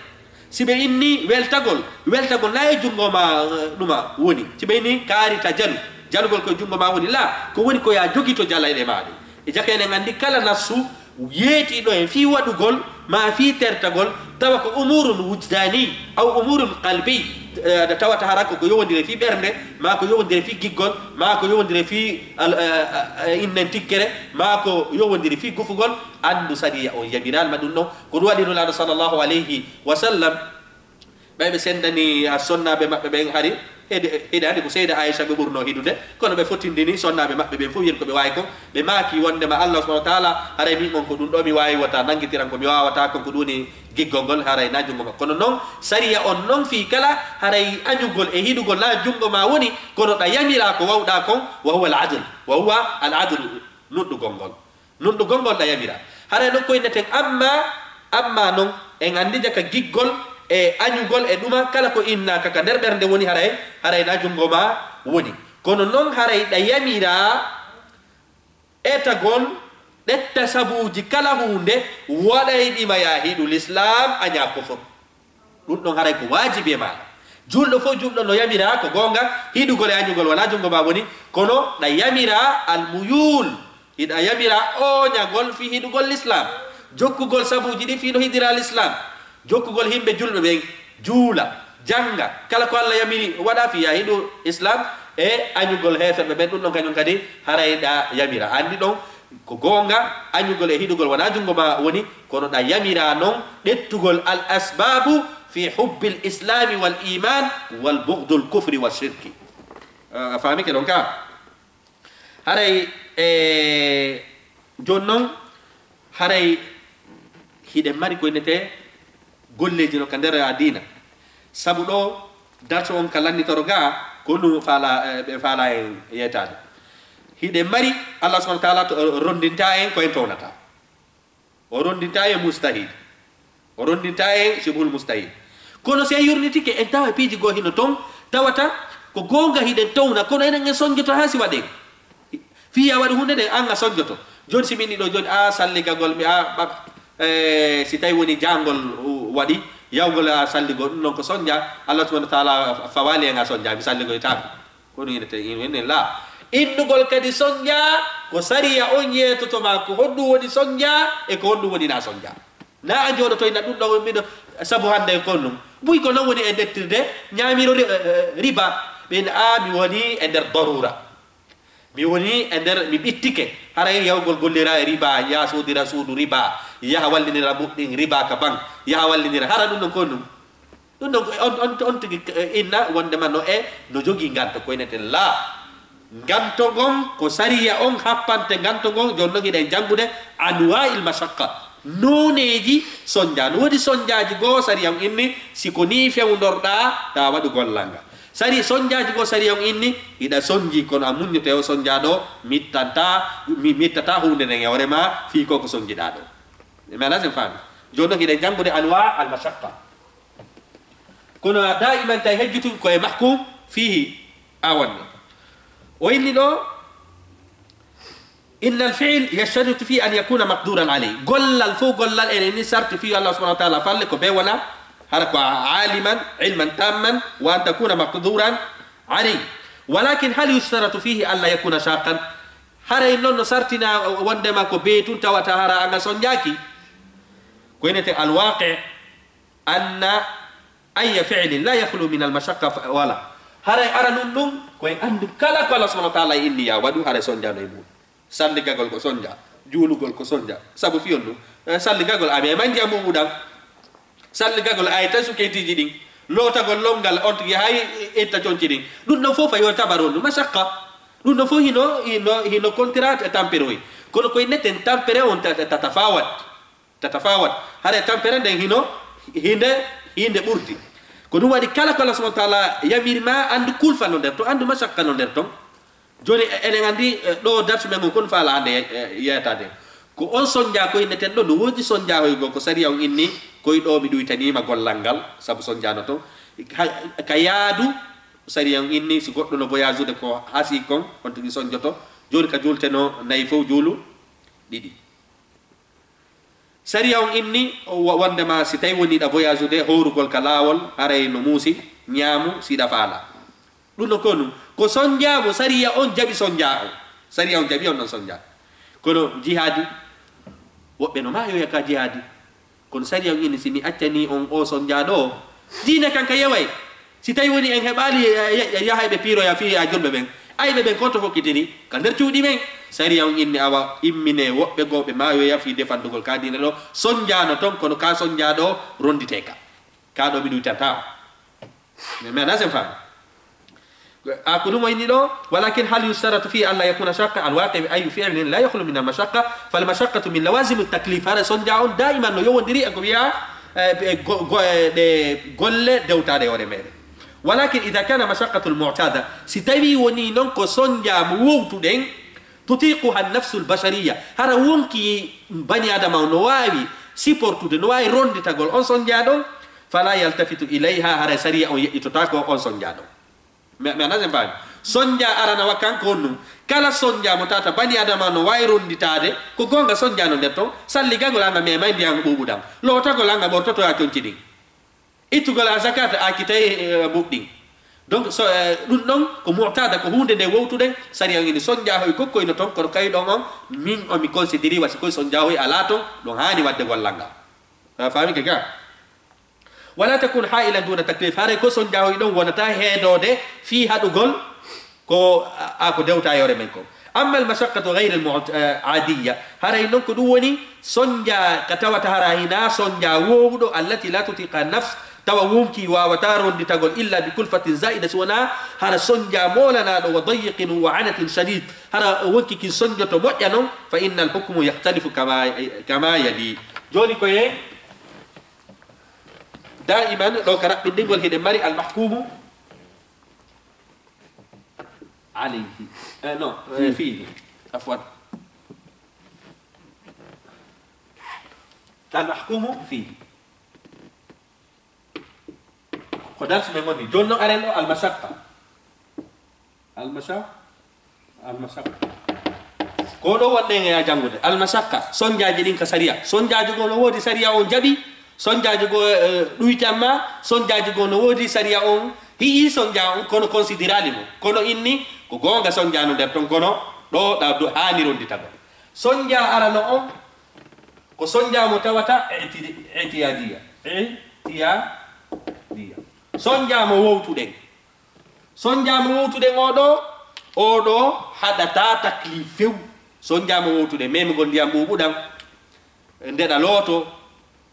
Si ɓe inni weltagol, weltagol na e junngo ma, eh, ɗuma woni. Si ɓe inni kaari ta jalu, jalugol ko e junngo ma woni. La, ko woni ko ya jogito jalayɗe ma ɗen. E jaka enen anndi kala nassu yeetiiɗo en fii waɗugol, ma fii tertagol, tawa ko umurun wujdani, aw umurun qalbi, eh, nde tawata hara ko ko yowondire fii ɓernde, ma ko yowondire fii giggol, ma ko yowondire fii al-, eh, eh, innen tikkere, ma ko yowondire fii gufugol, anndu sariya on yamiral ma ɗum ɗon. Ko ɗum waɗi Nulaaɗo sallallahu alayhi wa sallam, ɓay ɓe senndani a sonnaaɓe maɓɓe ɓen hari, hede, hede hannde ko Seyda Aisha ɓe ɓurno hiɗude, kono ɓe fotindini sonnaaɓe maɓɓe ɓen fof, yen ko ɓe waawi ko, ɓe maaki wonndema Allah subhanahu wa ta'ala, haray min on ko ɗum ɗo mi waawi wota nanngitiran ko mi waawata kon, ko ɗum woni giggol ngol, haray na junngo ma. Kono non, sariya on non fii kala, haray añugol e hiɗugol na junngo ma woni, kono ɗa yamiraa ko wawɗaa kon, wa huwa al-adl, wa huwa al-adl, nuɗɗugol ngol. Nunɗugol ngol ɗa yamira. Haray non koyneten, amma, amma non, en anndi jaka giggol e añugol e ɗuma, kala ko innaaka ka nder ɓernde woni, haray, haray na junngo ma woni. Kono non haray ɗa yamira etagol, ɗetta sabuuji kala huunde, waɗayɗi ma yaa hiɗu Lislaam, añaa kufur. Ɗum ɗon haray ko waajibi e maaɗa. Juulɗo fof juulɗo no yamira ko goonga, hiɗugol e añugol wonaa junngo ma woni, kono ɗa yamira almuyuul, hiɗa yamira ooñagol fii hiɗugol Lislaam, jokkugol sabuuji ɗin fii no hiɗira Lislaam, jokkugol yimɓe juulɓe ɓen, juula, jannga, kala ko Allah yamiri waɗa fii yaa hiɗu Islaam, e añugol heeferɓe ɓen, ɗum ɗon kañum kadi haray ɗa yamira. Anndi ɗon, ko goonga, añugol e hiɗugol wonaa junngo ma woni, kono ɗa yamira non ɗettugol al asbabu fi hubbil islami wal iman wal bughdul kufri wa shirki. A faamike ɗon ka? Haray, e, jooni non, haray hiɗen mari ko innete golleeji no ka nder a diina. Sabu ɗo darto on ka lannitoro ga, ko ɗum faala, e, ɓe faala en yeetaade. Hiɗen mari Allah subhanahu wa ta'ala to, o rondinta en ko en townata. O rondinta en mustahil. O rondinta en shibhul mustahil. Kono si en yurnitike, en tawa piiji goo hino ton, tawata ko goonga hiɗen towna, kono enen en sonjoto haa si waɗen. Fii a waɗi huunde nden, an a sonjoto. Jooni si min ɗiɗo jooni, a salligagol mi, a ɓaɓ-, e, si tawi woni jaangol, u-, waɗi, yawgol a salligol, ɗum non ko sonja, Allah subhanahu wa ta'ala fawaali en a sonja, mi salligoytaako. Ko ɗum ene tawi, ene la. Innugol kadi sonja, ko sariya on yeetoto ma, ko honɗum woni sonja, e ko honɗum woni na sonja. Na a jooɗoto ina ɗum ɗo miɗo, sabu hannde ko ɗum. Buy ko non woni e dettirde, ñaamiro ri-, e, e, riba, ɓen a mi woni e nder darura. Mi woni e nder, mi ɓittike. Haray yawgol gollira e riba, yaha soodira suudu riba, yaha wallinira muɗɗin riba ka bank, yaha wallinira. Hara ɗum ɗon ko ɗum? Ɗum ɗon ko on, on, on tigi, eh, inna wondema no e, no jogii nganto, ko ineten la. Nganto ngon ko sariya on happante nganto ngon, jooni non hiɗen janngude anwa'il mashaqqa. Nooneeji sonja. No woodi sonjaaji goo sariya on inni, si ko nii fewndorɗaa, ta waɗu gollal ngal. Sari sonjaaji goo sariya on inni, hiɗa sonji kono a muññoto e o sonjaa ɗo, mittanta, mi, mittata huunde nden e hoore ma, fii ko ko sonjiɗaa ɗo. Mi ala sen faami. Jooni non hiɗen janngude anwa al mashaqqa. Kono a daiman tawi hejjutu ko e mahkum fihi a wonno. O inni ɗo, innal fi'l yashtaritu fi an yakuna maqduran alayh. Gollal fof gollal ene ni sarti fi Allah subhanahu wa ta'ala falle ko be wona hara ko aliman ilman tamman wa an takuna maqduran alayh. Walakin hal yushtaratu fihi an la yakuna shaqqan? Haray non no sartina wondema ko be tun tawata hara anga sonjaki? Ko enete alwaqi anna ayya fi'lin la yakhlu min al-mashaqqa fa-, wala. Haray aranun ɗum, ko en anndu kala ko Allah subhanahu wa ta'ala inni ya waɗu, haray sonjano e mum. Salligagol ko sonja. Juulugol ko sonnja. Sabu fiyon ɗum. Eh, salligagol a meman ndiyam ɓuuɓuɗam. Salligagol a etta suketiiji ɗin. Lootagol lonngal on tigi hay etta conci ɗin. Ɗum ɗon fof fayo tabarol ɗum masakka. Ɗum ɗon fof hino, hino, hino contrat e tampere oy. Kono koye neten tampere on ta-, ta-, tatafawat. Tatafawat. Hare tampere nden hino hinde, hinde ɓurdi. Ko ɗum waɗi kala ko Allah subhanahu wa ta'ala yamiri ma, anndu kulfa no nder ton, anndu masakka no nder ton. Jooni, e-, eɗen anndi, e, ɗo darsu men ngon kon faala hannde, e, yeetaade. Ko on sonnja ko inneten ɗo, no woodi sonnja hoy goo ko sariya on inni, koy ɗo mi ɗuytaniima gollal ngal, sabu sonnjaano ton. Ha, ka yaadu, sariya on inni, si goɗɗo no voyage ude ko hasi kon, on tigi sonnjoto. Jooni ka juulteno nayi fof juulu ɗiɗi. Sariya on inni, wo-, wondema si tawi woni ɗa voyage ude, hoorugol ka laawol, haray no muusi, ñaamu, si ɗa faala. Ɗum no konu, ko sonnjaamu, sariya on jaɓi sonnja on. Sariya on jaɓi on ɗon sonnja. Kono jihaadi, woɓɓe no maayoya ka jihaadi. Kono sariya on inni, si mi accani on o sonnja ɗo, diine kan ka yeway. Si tawi woni en heɓaali, eh, eh, yaha ɓe piiroya fii a julɓe ɓen. Ayɓe ɓen ko to fokkitiri, ka nder cuuɗi men. Sariya on inni awa immine woɓɓe goo ɓe maayoya fii defandugol ka diine ɗo. Sonnjaano ton, kono ka sonnja ɗo ronditee ka. Ka ɗo mi ɗuytanta o. Mais, mais, ana sen faami. A ko ɗum o inni ɗo, walakin hal yustaratu fi an la yakuna shaqqa al waqi bi ayi fi'lin la yakhlu min al mashaqqa, fal mashaqqatu min lawazim at taklif. Hara sonnja on daiman no yowondiri e ko wiya, eh, e go-, go-, eh, ɗe golle dewtaɗe hoore meɗen. Walakin idha kana mashaqqatu al mu'tada, si tawi woni non ko sonnja mo wowtuɗen, tutiquha an nafsu al bashariya, hara wonki bani adama o no waawi supportude, no waawi ronditagol on sonnja ɗon, fala yaltafitu ilayha, hara sariya on yeƴƴitotaako on sonnja ɗon. Mi, mi anaa sen faami. Sonnja arana wa kanko on ɗum. Kala sonnja mo tata bani adama no waawi ronditaade, ko goonga sonnja no nder ton, salligagol anga memay ndiyan ɓuuɓuɗan. Lootagol anga ɓortoto a conci ɗin. Ittugol a zakat a kitay, eh, buuɗ ɗin. Donc, so, eh, ɗum ɗon ko mu'tada, ko huunde nde wowtuɗen, sariya ngini sonnja hoy gokkoy no ton, kono kay ɗon on, min o mi considéri wasi koy sonnja hoy alaa ton, ɗon haani waɗde gollal ngal. A faami ke ga? Wala takun ha'ilan duna taklif. Haray ko sonnja hoy ɗon wonata heedoode fii haɗugol ko, a, a ko dewta yoore men kon. Amma al mashaqqatu ghayr al mu't-, eh, adiyya. Haray non ko ɗum woni sonnja ka tawata hara hina sonnja wowɗo allati la tutiqa nafs, tawa wonki wawata ronditagol illa bi kulfatin zaida, si wona hara sonnja molanaɗo wa dayyiqin wa anatin shadid. Hara wonki kin sonnjoto moƴƴa non, fa inna al hukmu yakhtalifu kama, kama yali. Joni ko ye Daiman, ɗo ka raɓɓinɗingol hiɗen mari al mahkumu alayhi. Eh, non, eh, fihi. Afwan. Al mahkumu fihi. Ko darsu men woni. Jooni non aren ɗo al mashaqqa. Al masha-, al mashaqqa. Ko ɗo wonɗen e ya janngude. Al mashaqqa, sonnjaaji ɗin ka sariya. Sonnjaaji goo no woodi sariya on jaɓi, sonnjaaji goo, eh, ɗuytan ma, sonnjaaji goo no woodi sariya on hi'i sonnja on, kono considérali mo. Kono inni, ko goonga sonnja no nder ton, kono ɗo ɗa do-, haani ronditagol. Sonnja arano on, ko sonnja mo tawata i'ti-, i'tiyadiya. I'tiyadiya. Sonnja mo wowtuɗen. Sonnja mo wowtuɗen oo ɗoo, oo ɗoo haɗataa taklif few. Sonnja mo wowtuɗen, memugol ndiyam ɓuuɓuɗam, ndeɗa looto,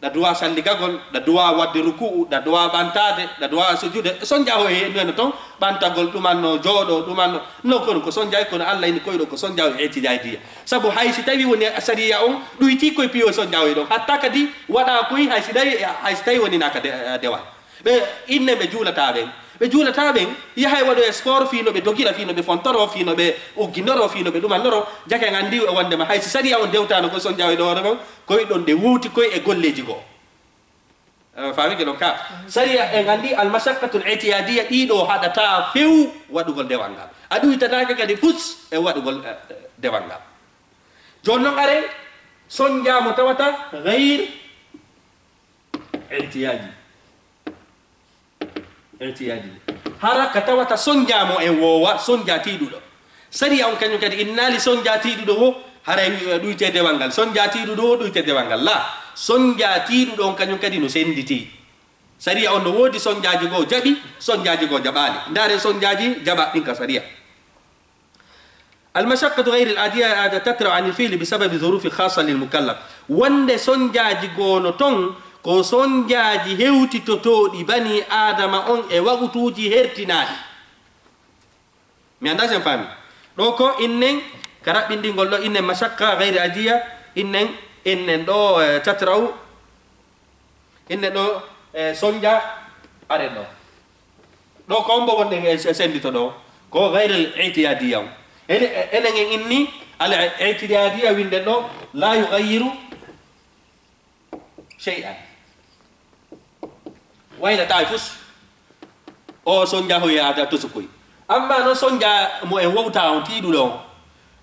ɗa duwaa salligagol, ɗa duwaa waɗde ruku'u, ɗa duwaa ɓantaade, ɗa duwaa sujude. Sonnja o e no ton, ɓantagol ɗumanno, jooɗo ɗumanno. Non kono ko sonnja, kono Allah ini koyɗo ko sonnja o e tijaydiya. Sabu hay si tawi woni sariya on, ɗuyti koye piyo sonnja o e ɗon. Hatta kadi waɗa koy hay si tawi, hay si tawi woni naka de-, dewal. Ɓe inne ɓe juulataa ɓen. Ɓe juulataa ɓen, yahay waɗoya sport fii no ɓe dogira, fii no ɓe fontoro, fii no ɓe ugginoro, fii no ɓe ɗumannoro. Jaka en anndi wondema hay si sariya on dewtaano ko sonnja o e ɗo hoore mon, koye ɗon ɗe wowti koye e golleeji goo. Eh, faami ke ɗon ka? Sariya en anndi al mashaqqatul i'tiyadiyya ɗiɗo haɗataa few waɗugol dewal ngal. A ɗuytanaaka kadi fus e waɗugol, eh, dewal ngal. Jooni non are, sonnja mo tawata gayr I'tiyadi. I'tiyadi. Hara ka tawata sonnja mo en woowa, sonnja tiiɗuɗo. Sariya on kañum kadi innaali sonnja tiiɗuɗo wo, haray, eh, ɗuyte dewal ngal. Sonnja tiiɗuɗo wo, ɗuyte dewal ngal. La, sonnja tiiɗuɗo on kañum kadi no sennditi. Sariya on no woodi sonnjaaji goo jaɓi, sonnjaaji goo jaɓaali. Ndaaren sonnjaaji jaɓaaɗi ɗin ka sariya. Almashaqqatu gayri al-aadiya aada tatra'u an al-fi'li bi sababi zurufi khassa lil mukallaf. Wonde sonjaaji goono ton, ko sonjaaji hewtitotooɗi bani Aadama on e wagutuuji hertinaaɗi. Mi anndaa si on faami. Ɗo ko innen, ka raɓɓinɗingol ɗo, innen mashaqqa gayri aadiya, innen, innen ɗo, eh, tatra'u, innen ɗo, eh, sonja, aren ɗo. Ɗo ko on bo wonɗen e, e senndito ɗo. Ko gayri al-i'tiyaadiya on. Ene, enen en inni al-i'tiyaadiya winden ɗo, la yughayyiru shay'an. Wayla tawi fus. O sonja hoye ada tosukoy. Amma non sonja mo en wowta on tiiɗuɗo on.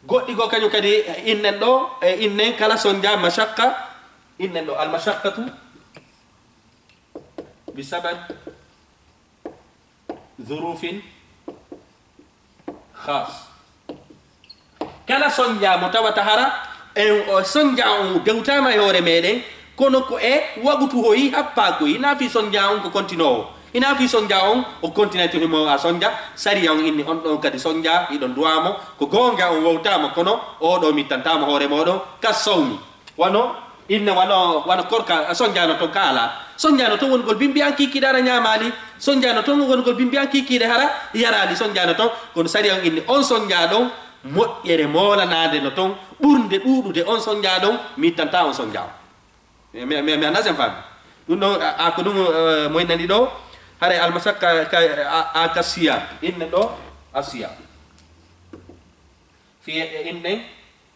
Goɗɗi go kañum kadi innen ɗo, e innen kala sonja mashaqqa, innen ɗo al-mashaqqatu bi sabab zurufin khas. Kala sonja mo tawata hara, en o sonja on dewtama e hoore meɗen, kono ko e wagutu hoyi happa koyi. Hina fi sonja on ko kontinoowo. Hina fi sonja on o kontinay to himo a sonja. Sariya on inni on ɗon kadi sonja, hiɗon duwamo. Ko goonga on wowtama, kono oɗo mittantama hoore moɗon ka sawmi. Wano, inne wano, wano korka, a sonjano ton ka ala. Sonjano ton wongol bimbi an kikiɗe hara ñamali. Sonjano ton wongol bimbi an kikiɗe hara yarali. Sonjano ton, kono sariya on inni on sonja ɗon, moƴƴere molanade no ton, ɓurde ɗuɗude on sonja ɗon, mi ittanta on sonja on. Mi, mi, mi, mi annda sen faami. Ɗum ɗon, a, a ko ɗum, eh, mo innani ɗo, haray almasakka ka, a, a ka siyam. Inne ɗo, a siyam. Fi, inne,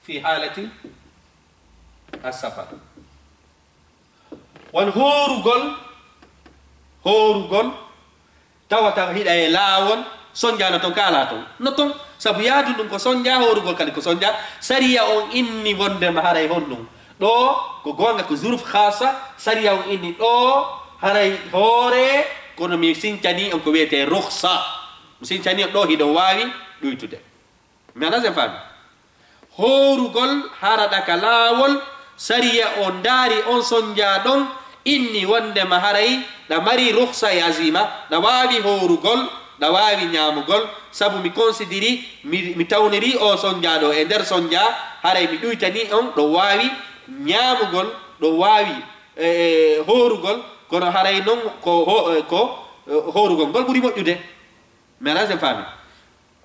fi halati as-safar. Won hoorugol, hoorugol, tawata hiɗa e laawol, sonja no ton, ka ala ton. No ton, sabu yaadu ndun ko sonja, hoorugol kadi ko sonja. Sariya on inni wondema haray honɗum. Ɗo, ko goonga ko zuruf khasa, sariya on inni ɗo, haray hoore, kono mi sincani on ko wiyete rukhsa. Mi sincani on ɗo hiɗon waawi ɗuytude. Mi annda sen faami. Hoorugol hara ɗa ka laawol, sariya on ndaari on sonja ɗon, inni wondema haray ɗa mari rukhsa e azima, ɗa waawi hoorugol, ɗa waawi ñaamugol, sabu mi konsidiri, mi, mi tawniri o sonja ɗo e nder sonja, haray mi ɗuytani on ɗo waawi ñaamugol, ɗo waawi, e, e, hoorugol, kono haray non ko ho-, e, ko, e, hoorugol ngol ɓuri moƴƴude. Mi annda sen faami.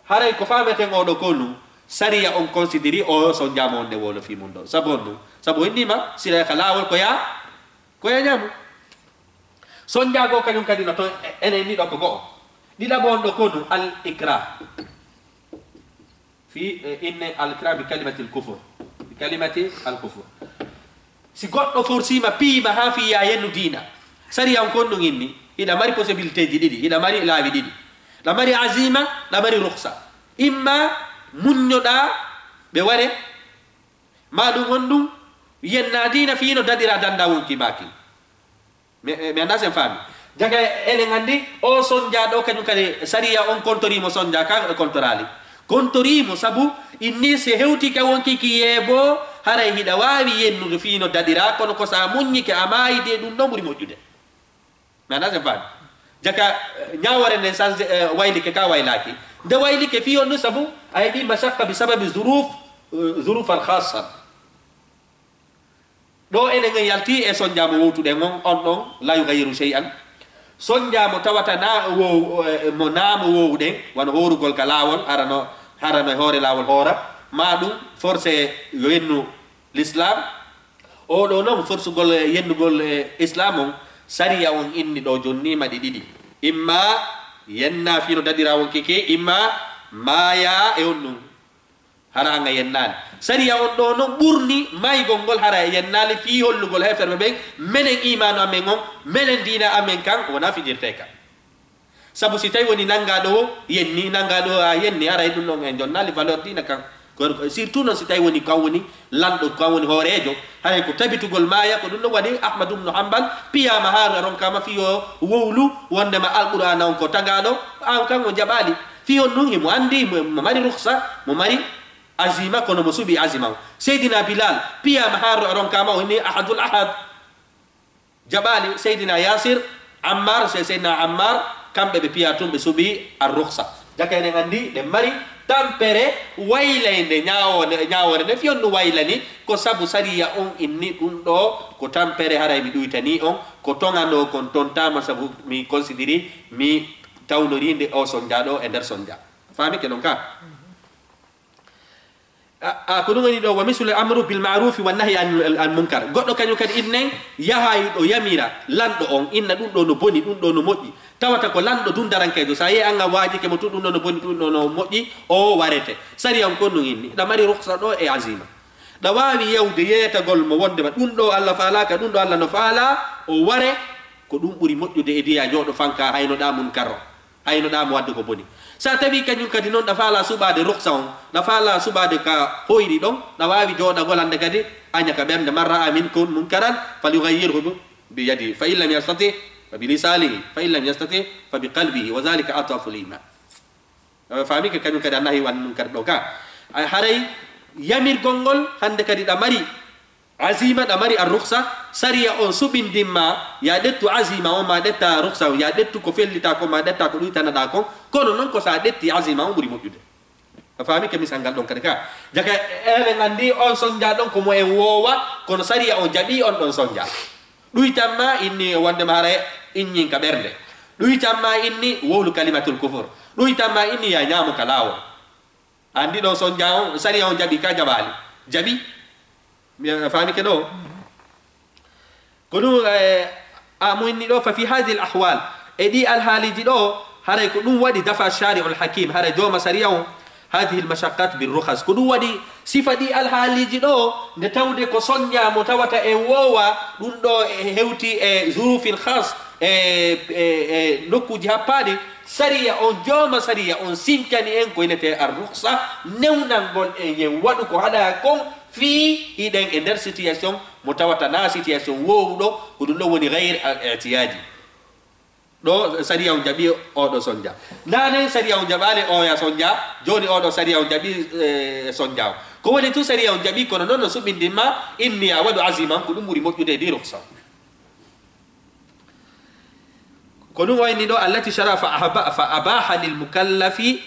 Haray ko faameten oɗo ko nu, sariya on konsidiri o sonja mo on ne wolo fi mun ɗon. Sabu on ɗum, sabu o innima, sila ka laawol ko ya, ko ya ñaamu. Sonja goo kañum kadi no ton, e-, enen ni ɗo ko go'o. Ɗiɗaɓo on ɗo ko nu, al ikrah. Fi, e, inne al ikrah bi kalimatil kufur. Bi kalimati al kufur. Si goɗɗo forsiima, piyiima haa fii yaa yennu diina, sariya on kon ɗum inni, hiɗa mari possibilité ji ɗiɗi, hiɗa mari laawi ɗiɗi. Ɗa mari azima, ɗa mari rukhsa. Imma muññoɗaa ɓe ware, maa ɗum on ɗum yennaa diina fii no daɗiraa dannda wonki maa kin. Mi, mi anndaa sen faami. Jaka eɗen anndi, o sonja ɗo kañum kadi sariya on kontoriimo sonja ka e kontoraali. Kontoriimo sabu inni si hewti ka wonki ki yeebo, haray hiɗa waawi yennude fii no daɗiraa, kono ko sa muññike a maayi de ɗum ɗon ɓuri moƴƴude. Mi anndaa sen faami. Jaka, eh, ñaawore nden sanse, eh, waylike ka waylaaki. Nde waylike fii on ɗum sabu a heɓi masakka bi sababi zuruf, eh, zuruf al khassa. Ɗo enen en yalti e sonja mo wowtuɗen on, on ɗon, la yughayyiru shay'an. Sonja mo tawata na wo-, mo na mo wowuɗen, wano hoorugol ka laawol, harano, harano e hoore laawol hoora, ma ɗum forcé yo yennu l'islam. O ɗo non forcugol e yennugol e islam on, sariya on inni ɗo jonnima ɗi ɗiɗi. Imma yenna fii no daɗiraa wonki ki, imma maaya e on ɗum. Hara an a yennaali. Sariya on ɗo non ɓurni maygol ngol hara a yennaali fii hollugol heeferɓe ɓen, menen iimaanu amen on, menen diina amen kan, wonaa fijirtee kan. Sabu si tawi woni nanngaa ɗo yenni, nanngaa ɗo a yenni, haray ɗum ɗon en jonnaali valeur diina kan. Ko, surtout noon si tawi woni kan woni lanɗo, kan woni hooreejo, haray ko tabitugol maaya, ko ɗum ɗon waɗi Ahmadu bnu Hanbal piyaama haa a ronkaama fii o wowlu wondema Alqur'aana on ko tagaaɗo, an kan o jaɓaali. Fii on ɗum himo anndi, mo, mo mari rukhsa, mo mari azima, kono mo suɓi azima o. Seydina Bilal, piyaama haa ro-, ronkaama o inni Ahadul Ahad. Jaɓaali Seydina Yasir, Ammar, se Seydina Ammar, kamɓe ɓe piya tun ɓe suɓi ar-rukhsa. Jaka enen anndi, ɗen mari Tampere waylaynde ñaawoore, ñaawoore nde fiyonnu waylani, ko sabu sariya on inni ɗum ɗoo ko tampere, haray mi ɗuytanii on, ko toŋanoo kon tontaama sabu mi considéri, mi tawnorii nde o sonnjaa ɗoo e nder sonnjaa. Faamike non ka? A, a, ko ɗum woni ɗo, wa mislul amru bil ma'rufi wan nahyi anil, anil munkar. Goɗɗo kañum kadi innen yahay ɗo yamira lanɗo on, inna ɗum ɗo no boni, ɗum ɗo no moƴƴi. Tawata ko lanɗo dundarankeejo, so a yi'ii an a waajike mo tun ɗum ɗo no boni, ɗum ɗo no moƴƴi, o warete. Sariya on ko ɗum inni. Ɗa mari ruksa ɗo e azima. Ɗa waawi yewde yeetagol mo wondema ɗum ɗo Allah faalaaka, ɗum ɗo Allah no faalaa, o ware, ko ɗum ɓuri moƴƴude e diya jooɗo fanka hayno ɗa munkar o. Hayno ɗa mo wadde ko boni. So a tawi kañum kadi noon ɗa faalaa suɓaade ruksa on, ɗa faalaa suɓaade ka hoyri ɗon, ɗa waawi jooɗagol hannde kadi, aña ka ɓernde, man ra'a minkum munkaran falyughayyirhu bi, bi yadihi, fa in lam yastati fa bi lisanihi, fa in lam yastati fa bi qalbihi, wa dhalika ad'afu l-iman. A faamike kañum kadi a nahyi anil munkar ɗo ka. Ay, haray yamirgol ngol hannde kadi ɗa mari azima, ɗa mari ar-ruksa, sariya on suɓindin ma, ya ƴettu azima on ma ƴetta ruksa on, ya ƴettu ko fellita kon ma ƴetta ko ɗuytanaɗa kon, kono non ko sa ƴetti azima on ɓuri moƴƴude. A faamike misal ngal ɗon kadi ka? Jaka eɗen anndi on sonnjaa ɗon ko mo en woowa, kono sariya on jaɓi on ɗon sonnjaa. Ɗuytan ma inni wondema haray inñin ka ɓernde. Ɗuytan ma inni wowlu kalimatul kufur. Ɗuytan ma inni ya ñaamo ka laawol. Anndi ɗo sonnjaa on, sariya on jaɓi ka jaɓaali? Jaɓi. Mi a faamike ɗo? Ko ɗum, eh, a mo inni ɗo, fa fi hadhihi al ahwal, e ɗi alhaaliiji ɗo, haray ko ɗum waɗi dafa shari'ul hakim, haray jooma sariya on, hadhihi al mashaqqat bir rukhas. Ko ɗum waɗi sifa ɗi alhaaliiji ɗo, nde tawde ko sonnjaa mo tawata en woowa, ɗum ɗo e hewti e zurufin khas, e, e, e nokkuuji happaaɗi, sariya on, jooma sariya on sincani en ko inete ar-rukhsa, newnangol en yen waɗu ko haɗaa kon, fii hiɗen e nder situation mo tawata na situation woowuɗo, ko ɗum ɗo woni ghayr al-i'tiyadi. Ɗo sariya on jaɓi oɗo sonnjaa. Nanen sariya on jaɓaali oya sonnjaa, jooni oɗo sariya on jaɓi, eh, sonnjaa o. Ko woni tun sariya on jaɓi, kono non no suɓindin ma, inni a waɗu azima on, ko ɗum ɓuri moƴƴude e ɗi ruksa. Ko ɗum wayni ɗo, allati shara fa ahaba, fa abaha lil mukallafi,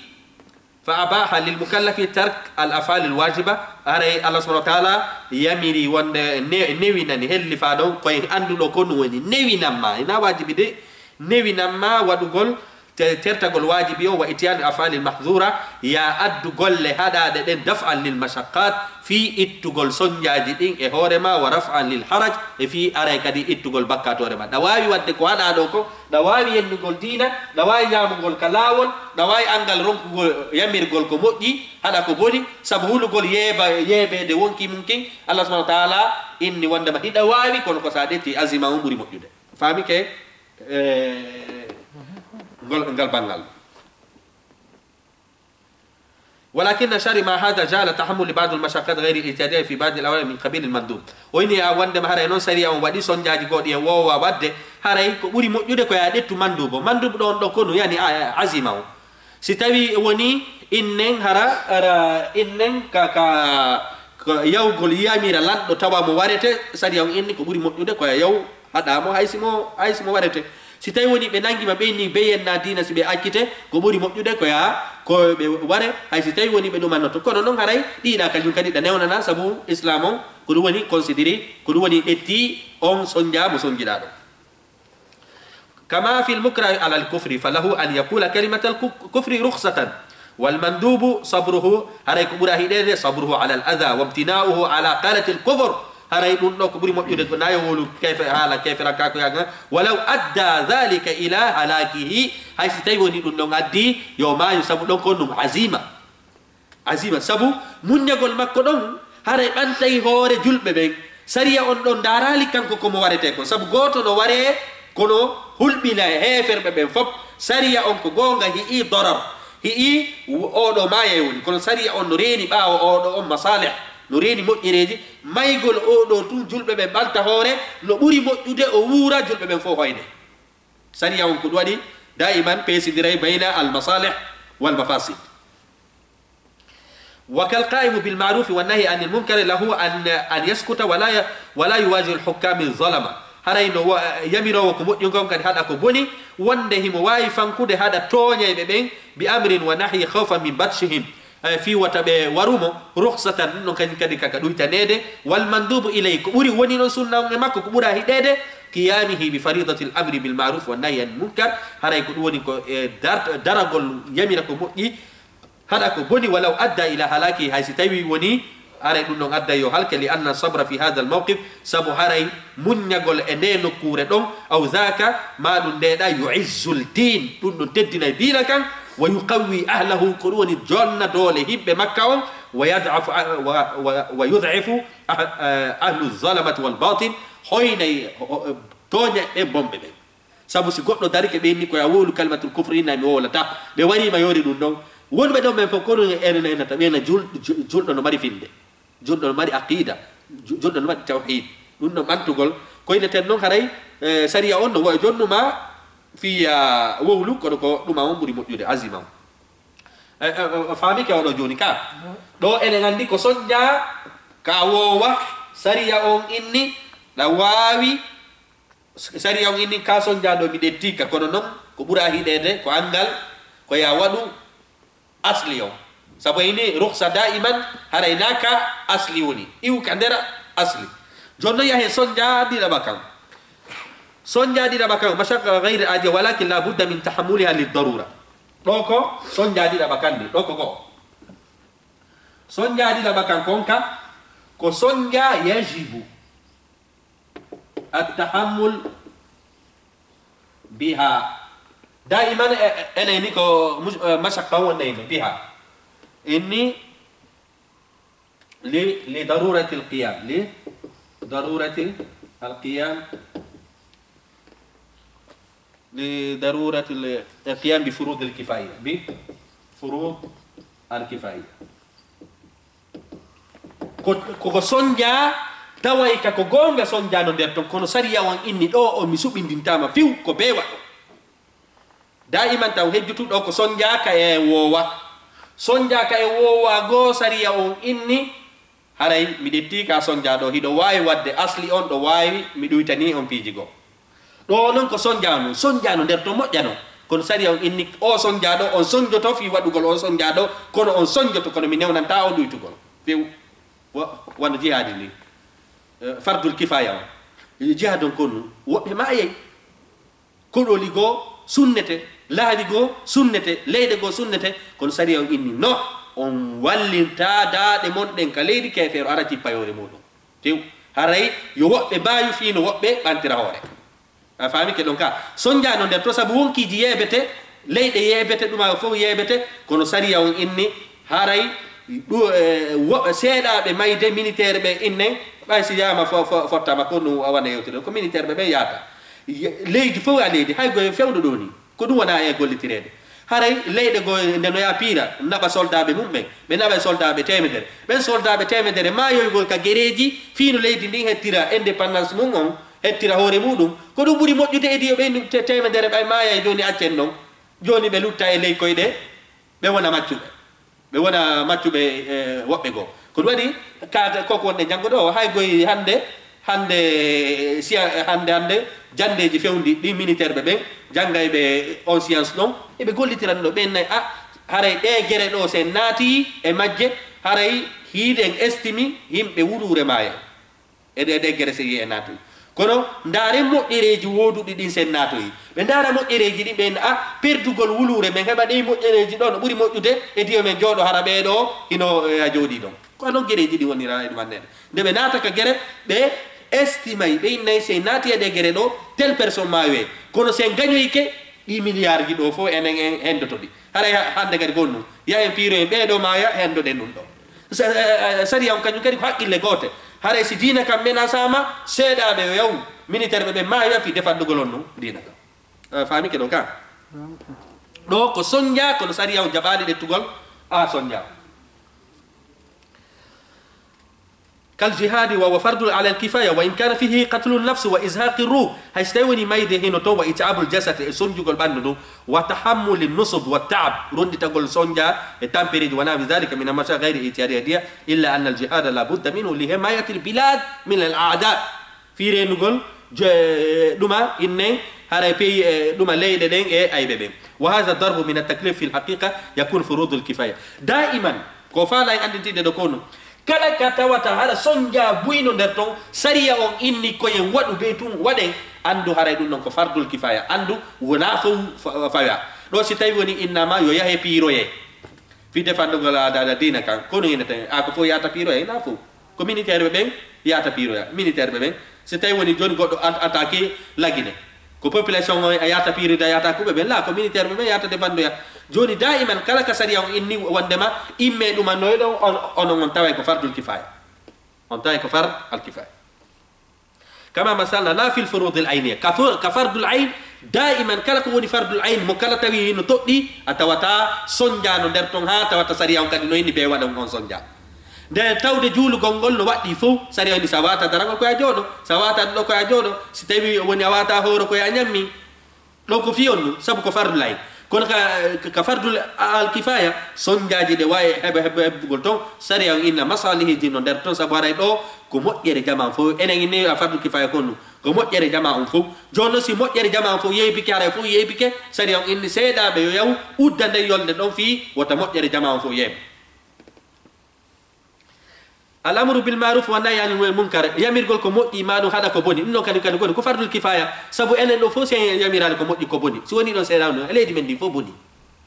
fa abaha lil mukallafi tark al af'al al wajiba. Haray Allah subhanahu wa ta'ala yamiri wonde ne-, newinani, hellifa ɗon koye annduɗo ko ɗum woni. Newinan ma, ina wajibi de, newinan ma waɗugol te-, tertagol wajibi on, wa ityan al af'al al mahdhura, ya addu golle haɗaaɗe ɗen, daf'an lil mashaqqat, fii ittugol sonnjaaji ɗin e hoore ma, wa raf'an lil haraj, e fii aray kadi ittugol bakkaat hoore ma. Ɗa waawi waɗde ko haɗaa ɗo ko, ɗa waawi yennugol diina, ɗa waawi ñaamugol ka laawol, ɗa waawi anngal ronkugol yamirgol ko moƴƴi, haɗa ko boni, sabu hulugol yeeba-, yeebeede wonki mum kin, Allah subhanahu wa ta'ala inni wondema hiɗa waawi, kono ko sa ƴetti azima on ɓuri moƴƴude. Faamike, eh, ngol, ngal banngal. ولكن شر ما هذا جعل تحمل بعض المشقات غير الاعتيادية في بعض الأوامر من قبيل المندوب. O inni a wondema haray noon sariya on waɗi sonnjaaji goɗɗi en woowa waɗde, haray ko ɓuri moƴƴude ko ya ƴettu manduubo. Manduubo ɗon ɗo konu, yani a, a, azima o. Si tawi woni innen hara, hara innen ka, ka, ka yawgol yamira lanɗo tawa mo warete, sariya on inni ko ɓuri moƴƴude ko ya yaw haɗa mo hay si mo, hay si mo warete. Si tawi woni ɓe nangi ma ɓe ni beyen na diina si ɓe accite, ko ɓuri moƴƴude ko ya ko ɓe ware, hay si tawi woni ɓe ɗumannoto. Kono non haray ɗiɗa kañum kadi ɗa newnana, sabu Islam on ko ɗum woni considéré, ko ɗum woni ƴetti on sonnjaa mo sonnjiɗaa ɗo. كما في المكره على الكفر، فله أن يقول كلمة الكفر رخصة، والمندوب صبره، haray ko ɓura hiɗeede, صبره على الأذى، وامتناعه على قالة الكفر، haray ɗum ɗo ko ɓuri moƴƴude ko nayo wolu kefe-, haala keferanka ko yaga, ولو أدى ذلك إلى هلاكه، hay si tawi woni ɗum ɗon addi yo maayu, sabu ɗon ko ɗum azima. Azima, sabu muññagol makko ɗon, haray ɓantay hoore julɓe ɓen. Sariya on ɗon ndaaraali kanko ko mo warete kon, sabu gooto no waree, kono hulɓina e heeferɓe ɓen fop. Sariya on ko goonga hi'i dorar, hi'i oɗo maayay woni, kono sariya on no reeni ɓaawo oɗo on masalih, no reeni moƴƴereeji. Maygol oɗo tun julɓe ɓen ɓanta hoore, no ɓuri moƴƴude o wuura julɓe ɓen fof hoyde. Sariya on ko ɗum waɗi daiman peesidiray bayna al masalih wal mafasid. وكالقائم بالمعروف والنهي عن المنكر له أن، أن يسكت ولا ي-، ولا يواجه الحكام الظلمة. Haray no wa-, yamiroowo ko moƴƴi kon kadi haɗa ko boni, wonde himo waawi fankude haɗa tooñayɓe ɓen, بأمر ونهي خوفا من بطشهم. Eh, fii wata ɓe warumo, rukhsatan, ɗum ɗon kañum kadi kaka ɗuytaneede, wal mandubu ilay, ko ɓuri woni noon sunna on e makko, ko ɓura hiɗeede, qiyamihi bi faridati al amri bil ma'ruf wa nahyi anil munkar, haray ko ɗum woni ko e dar-, daragol yamira ko moƴƴi, haɗa ko boni, walaw adda ila halaki, hay si tawi woni, haray ɗum ɗon adda yo halke, li anna sabra fi hadha al mawqif, sabu haray muññagol e nde nokkuure ɗon, aw dhaka, ma ɗum ndeɗa, yu'izzul din, ɗum ɗon teddinay diina kan, wa yuqawwi ahlahu, ko ɗum woni jonna doole himɓe makka on, wa yad'afu, wa, wa, wa yud'ifu ah-, eh, ahlu zalamati wal batil, hoynay, o, o, tooñaɓe bonɓe ɓen. Sabu si goɗɗo darike ɓe inni ko ya wowlu kalimatul kufri, inna mi wowlata. Ɓe wari ma yori ɗum ɗon. Wonɓe ɗon ɓen fof ko ɗum enen enata ɓe na jul-, ju-, julɗo no mari finde. Julɗo no mari aqida. Ju-, julɗo no mari tawhid. Ɗum ɗon ɓantugol. Ko ineten noon haray, eh, sariya on no wo-, jonnuma fiya wowlu, kono ko ɗuma on ɓuri moƴƴude, azima on. Eh, eh, eh, faami ke oɗo jooni ka. Ɗo enen anndi ko sonja ka woowa, sariya on inni, ɗa waawi Sariya on inni ka sonja ɗo mi ɗettii ka, kono non ko ɓura hiɗeede ko anngal ko ya waɗu asli on. Sabu ini rukhsa daiman haray na ka asli woni. Iwu ka ndera asli. Jonno yahen sonja ɗiɗaɓa kan. Sonja ɗiɗaɓa kan, mashaqqa ghayri ajiya, walakin la budda min tahammuliha lid darura. Ɗo ko sonja ɗiɗaɓa kan ni, ɗo ko go'o. Sonja ɗiɗaɓa kan kon ka, ko sonja yajibu. Attahammul biha. Daiman, e, e, enen ni ko mus-, e, mashaqqa wonnayno biha. Inni li, li darurati alqiyam. Li darurati alqiyam. Li darurati alqiyam bi furud alkifaya. Bi furud alkifaya. Ko, ko, ko sonja, taway ka ko goonga sonja no nder ton, kono sariya on inni ɗo o mi suɓindintama fiw ko be waɗo. Daiman taw hejjutu ɗo ko sonja ka e woowa. Sonja ka e woowa goo sariya on inni, haray mi ɗetti ka sonja ɗo, hiɗo waawi waɗde asli on ɗo waawi mi ɗuytani on piiji goo. Ɗo non ko sonja non, sonja no nder to moƴƴa non. Kono sariya on inni o sonja ɗo, on sonjoto fii waɗugol on sonja ɗo, kono on sonjoto, kono mi newnanta on ɗuytugol. Few, wa-, wano jihaadi ni. Eh, fardul kifaya on. Jihaad on kon nun, woɓɓe maayay. Koɗoli goo sunnete, laawi goo sunnete, leyɗe goo sunnete, kono sariya on inni no, on wallinta daaɗe mon ɗen ka leydi keefeero ara cippayoore muɗum. Few, haray yo woɓɓe mbaayu fii no woɓɓe ɓantira hoore. A faami ke ɗon ka? Sonjaano nder to sabu wonkiiji yeebete, leyɗe yeebete, ɗuma fof yeebete, kono sariya on inni haray ɗu-, e, wo-, seeɗaaɓe mayde, militaire ɓe inne, ɓay si yaama fo-, fo-, fottama ko ɗum a wona yewtude, ko militaire ɓe ɓen yaata. Ye-, leydi fof a leydi, hay goye fewndo ɗo ni. Ko ɗum wona e gollitireede. Haray leyɗe goo nde no yaa piira, naɓa soldaaɓe mum ɓen, ɓe naɓa e soldaaɓe teemedere. Ɓen soldaaɓe teemedere maayoygol ka gereeji, fii no leydi ndin hettira indépendance mum on, hettira hoore muɗum. Ko ɗum ɓuri moƴƴude e diyo ɓen te-, teemedere ɓay maaya e jooni accen ɗon. Jooni ɓe lutta e ley koyɗe, ɓe wona maccuɓe. Ɓe wona maccuɓe, e, woɓɓe goo. Ko ɗum waɗi, ka, ko ko wonɗen janngo ɗo, hay goy hannde, hannde, siya-, hannde, hannde, janndeeji fewndi, ɗi militaire ɓe ɓen, janngay ɓe on science ɗon, eɓe gollitira ɗum ɗo, ɓen nay, a, haray ɗee gere ɗo, si en naati e majje, haray hiiden estimi yimɓe wuluure maaya. E ɗe, ɗe gere seyyi e naatoyi. Kono ndaaren moƴƴereeji wooduɗi ɗin sen naatoyi. Ɓe ndaara moƴƴereeji ɗin, ɓe a perdugol wuluure, men heɓa ɗey moƴƴereeji ɗo no ɓuri moƴƴude e diyo men jooɗo hara ɓee ɗo hino, e, a jooɗii ɗon. Ko non gereeji ɗin wonira e ɗumanneede. Nde ɓe naata ka gere, ɓe estimay, ɓe innay si en naati e ɗe gere ɗo, tel personne maayoye. Kono si en gañoyike, ɗi milliard ji ɗo fof enen en hendoto ɗi. Haray ha-, hannde kadi ko ɗum. Ya en piiro en ɓee ɗo maaya, hendoɗen ɗum ɗo. Sa-, eh, eh, sariya on kañum kadi ko haqqille goote. Haray si diina kam menasaama, seeɗaaɓe yo yaw, militaire ɓe ɓe maayoya fii defaɗɗugol on ɗum diina kam. Eh, faami ke ɗon ka? Ɗo ko sonja, kono sariya on jaɓaali ɗettugol, a sonja. Kal jihadi wa huwa fardun ala al kifaya wa in kana fihi qatlun nafsi wa izhaqi ruh. Hay so tawi woni mayde hino to wa it'abul jasad e sonjugol ɓanndu ndu wa tahammuli nusub wa ta'ab, ronnditagol sonja e tampereeji wa nahwi dhalika min al masha ghayri i'tiyadi hadiya illa anna al jihada la budda minhu li himayati al bilad min al a'da. Fii reenugol jo-, ɗuma inne Haray peyi e ɗuma leyɗe ɗen e ayɓe ɓen. Wa hadha darbu min at-taklif fil haqiqa yakun furudul kifaya. Daiman, ko faala en anndintinde ɗo konu. Kala ka tawata hara sonja buyno nder ton, sariya on inni ko yen waɗu be tun waɗen, anndu haray ɗum ɗon ko fardul kifaya. Anndu wona fow fa-, faya. Ɗo si tawi woni innama yo yahe piiroye. Fi defandugol aada, aada diina kan, kono ina tawi, a ko fow yahata piiroye, ina fow. Ko militaire ɓe ɓen yahata piiroya. Militaire ɓe ɓen, si tawi woni joni goɗɗo at-, attaqué Lagine, ko population on yahata piiroya, yahata kuɓe ɓen, la, ko militaire ɓe ɓen yahata defandoya. Joni daiman kala ka sariya on inni wondema imme ɗuma noy ɗon, on, on, on taway ko fardul kifaya. On taway ko fard al kifaya. Kama masalna la fil furudil ayniya. Ka fo-, ka fardul ayn, daiman kala ko woni fardul ayn, mo kala tawi no toɗɗi, a tawata sonjano nder ton ha tawata sariya on kadi no inni be waɗa on sonja. Nde tawde juulugol ngol no waɗɗi fow, sariya on ni sa wata daragol ko ya jooɗo, sa wata ɗo ko ya jooɗo, si tawi woni a wata hooro ko ya ñammi, ɗon ko fiyon ɗum, sabu ko fardul ayn. Kono ka, ka fardul al kifaya, sonjaaji ɗe wawi heɓa, heɓa, heɓugol ton, sariya on inna masalihiji no nder ton, sabu haray ɗo ko moƴƴere jama on fow. Enen inni a fardul kifaya kon ɗum, ko moƴƴere jama on fow. Jooni noon si moƴƴere jama on fow yeybike, haray fow yeybike, sariya on inni seeɗaɓe yo yahu udda nden yolnde ɗon fii wota moƴƴere jama on fow yeeɓe. Al amru bil maruf wa nahy anil munkar, yamirgol ko moƴƴi, ma ɗum haɗa ko boni. Ɗum ɗon kadi, kadi koni ko fardul kifaya, sabu enen ɗo fof si en yamiraali ko moƴƴi ko boni, si woni ɗon seeɗa on, leydi men ndi fof boni.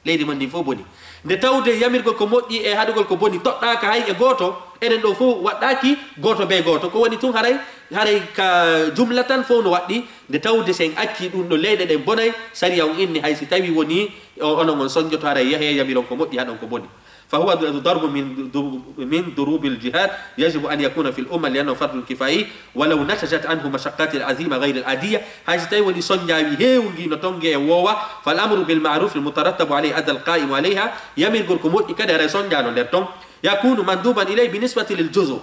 Leydi men ndi fof boni. Nde tawde yamirgol ko moƴƴi e haɗugol ko boni toɗɗaaka hay e gooto, enen ɗo fof waɗɗaaki gooto be gooto. Ko woni tun haray, haray ka jumla tan fof no waɗɗi. Nde tawde si en acci ɗum ɗo leyɗe ɗen bonay, sariya on inni hay si tawi woni o-, onon on sonjoto haray yahee yamiron ko moƴƴi haɗon ko boni. فهو ضرب من ض-، من ضروب الجهاد يجب أن يكون في الأمة لأنه فرض كفائي ولو نتجت عنه مشقات عظيمة غير العادية. Hay si tawi woni sonjaawi heewngi no tonge e woowa, فالأمر بالمعروف المترتب عليه أدى القائم عليها, yamirgol ko moƴƴi kadi haray sonjaano nder ton, يكون مندوبا إليه بالنسبة للجزء.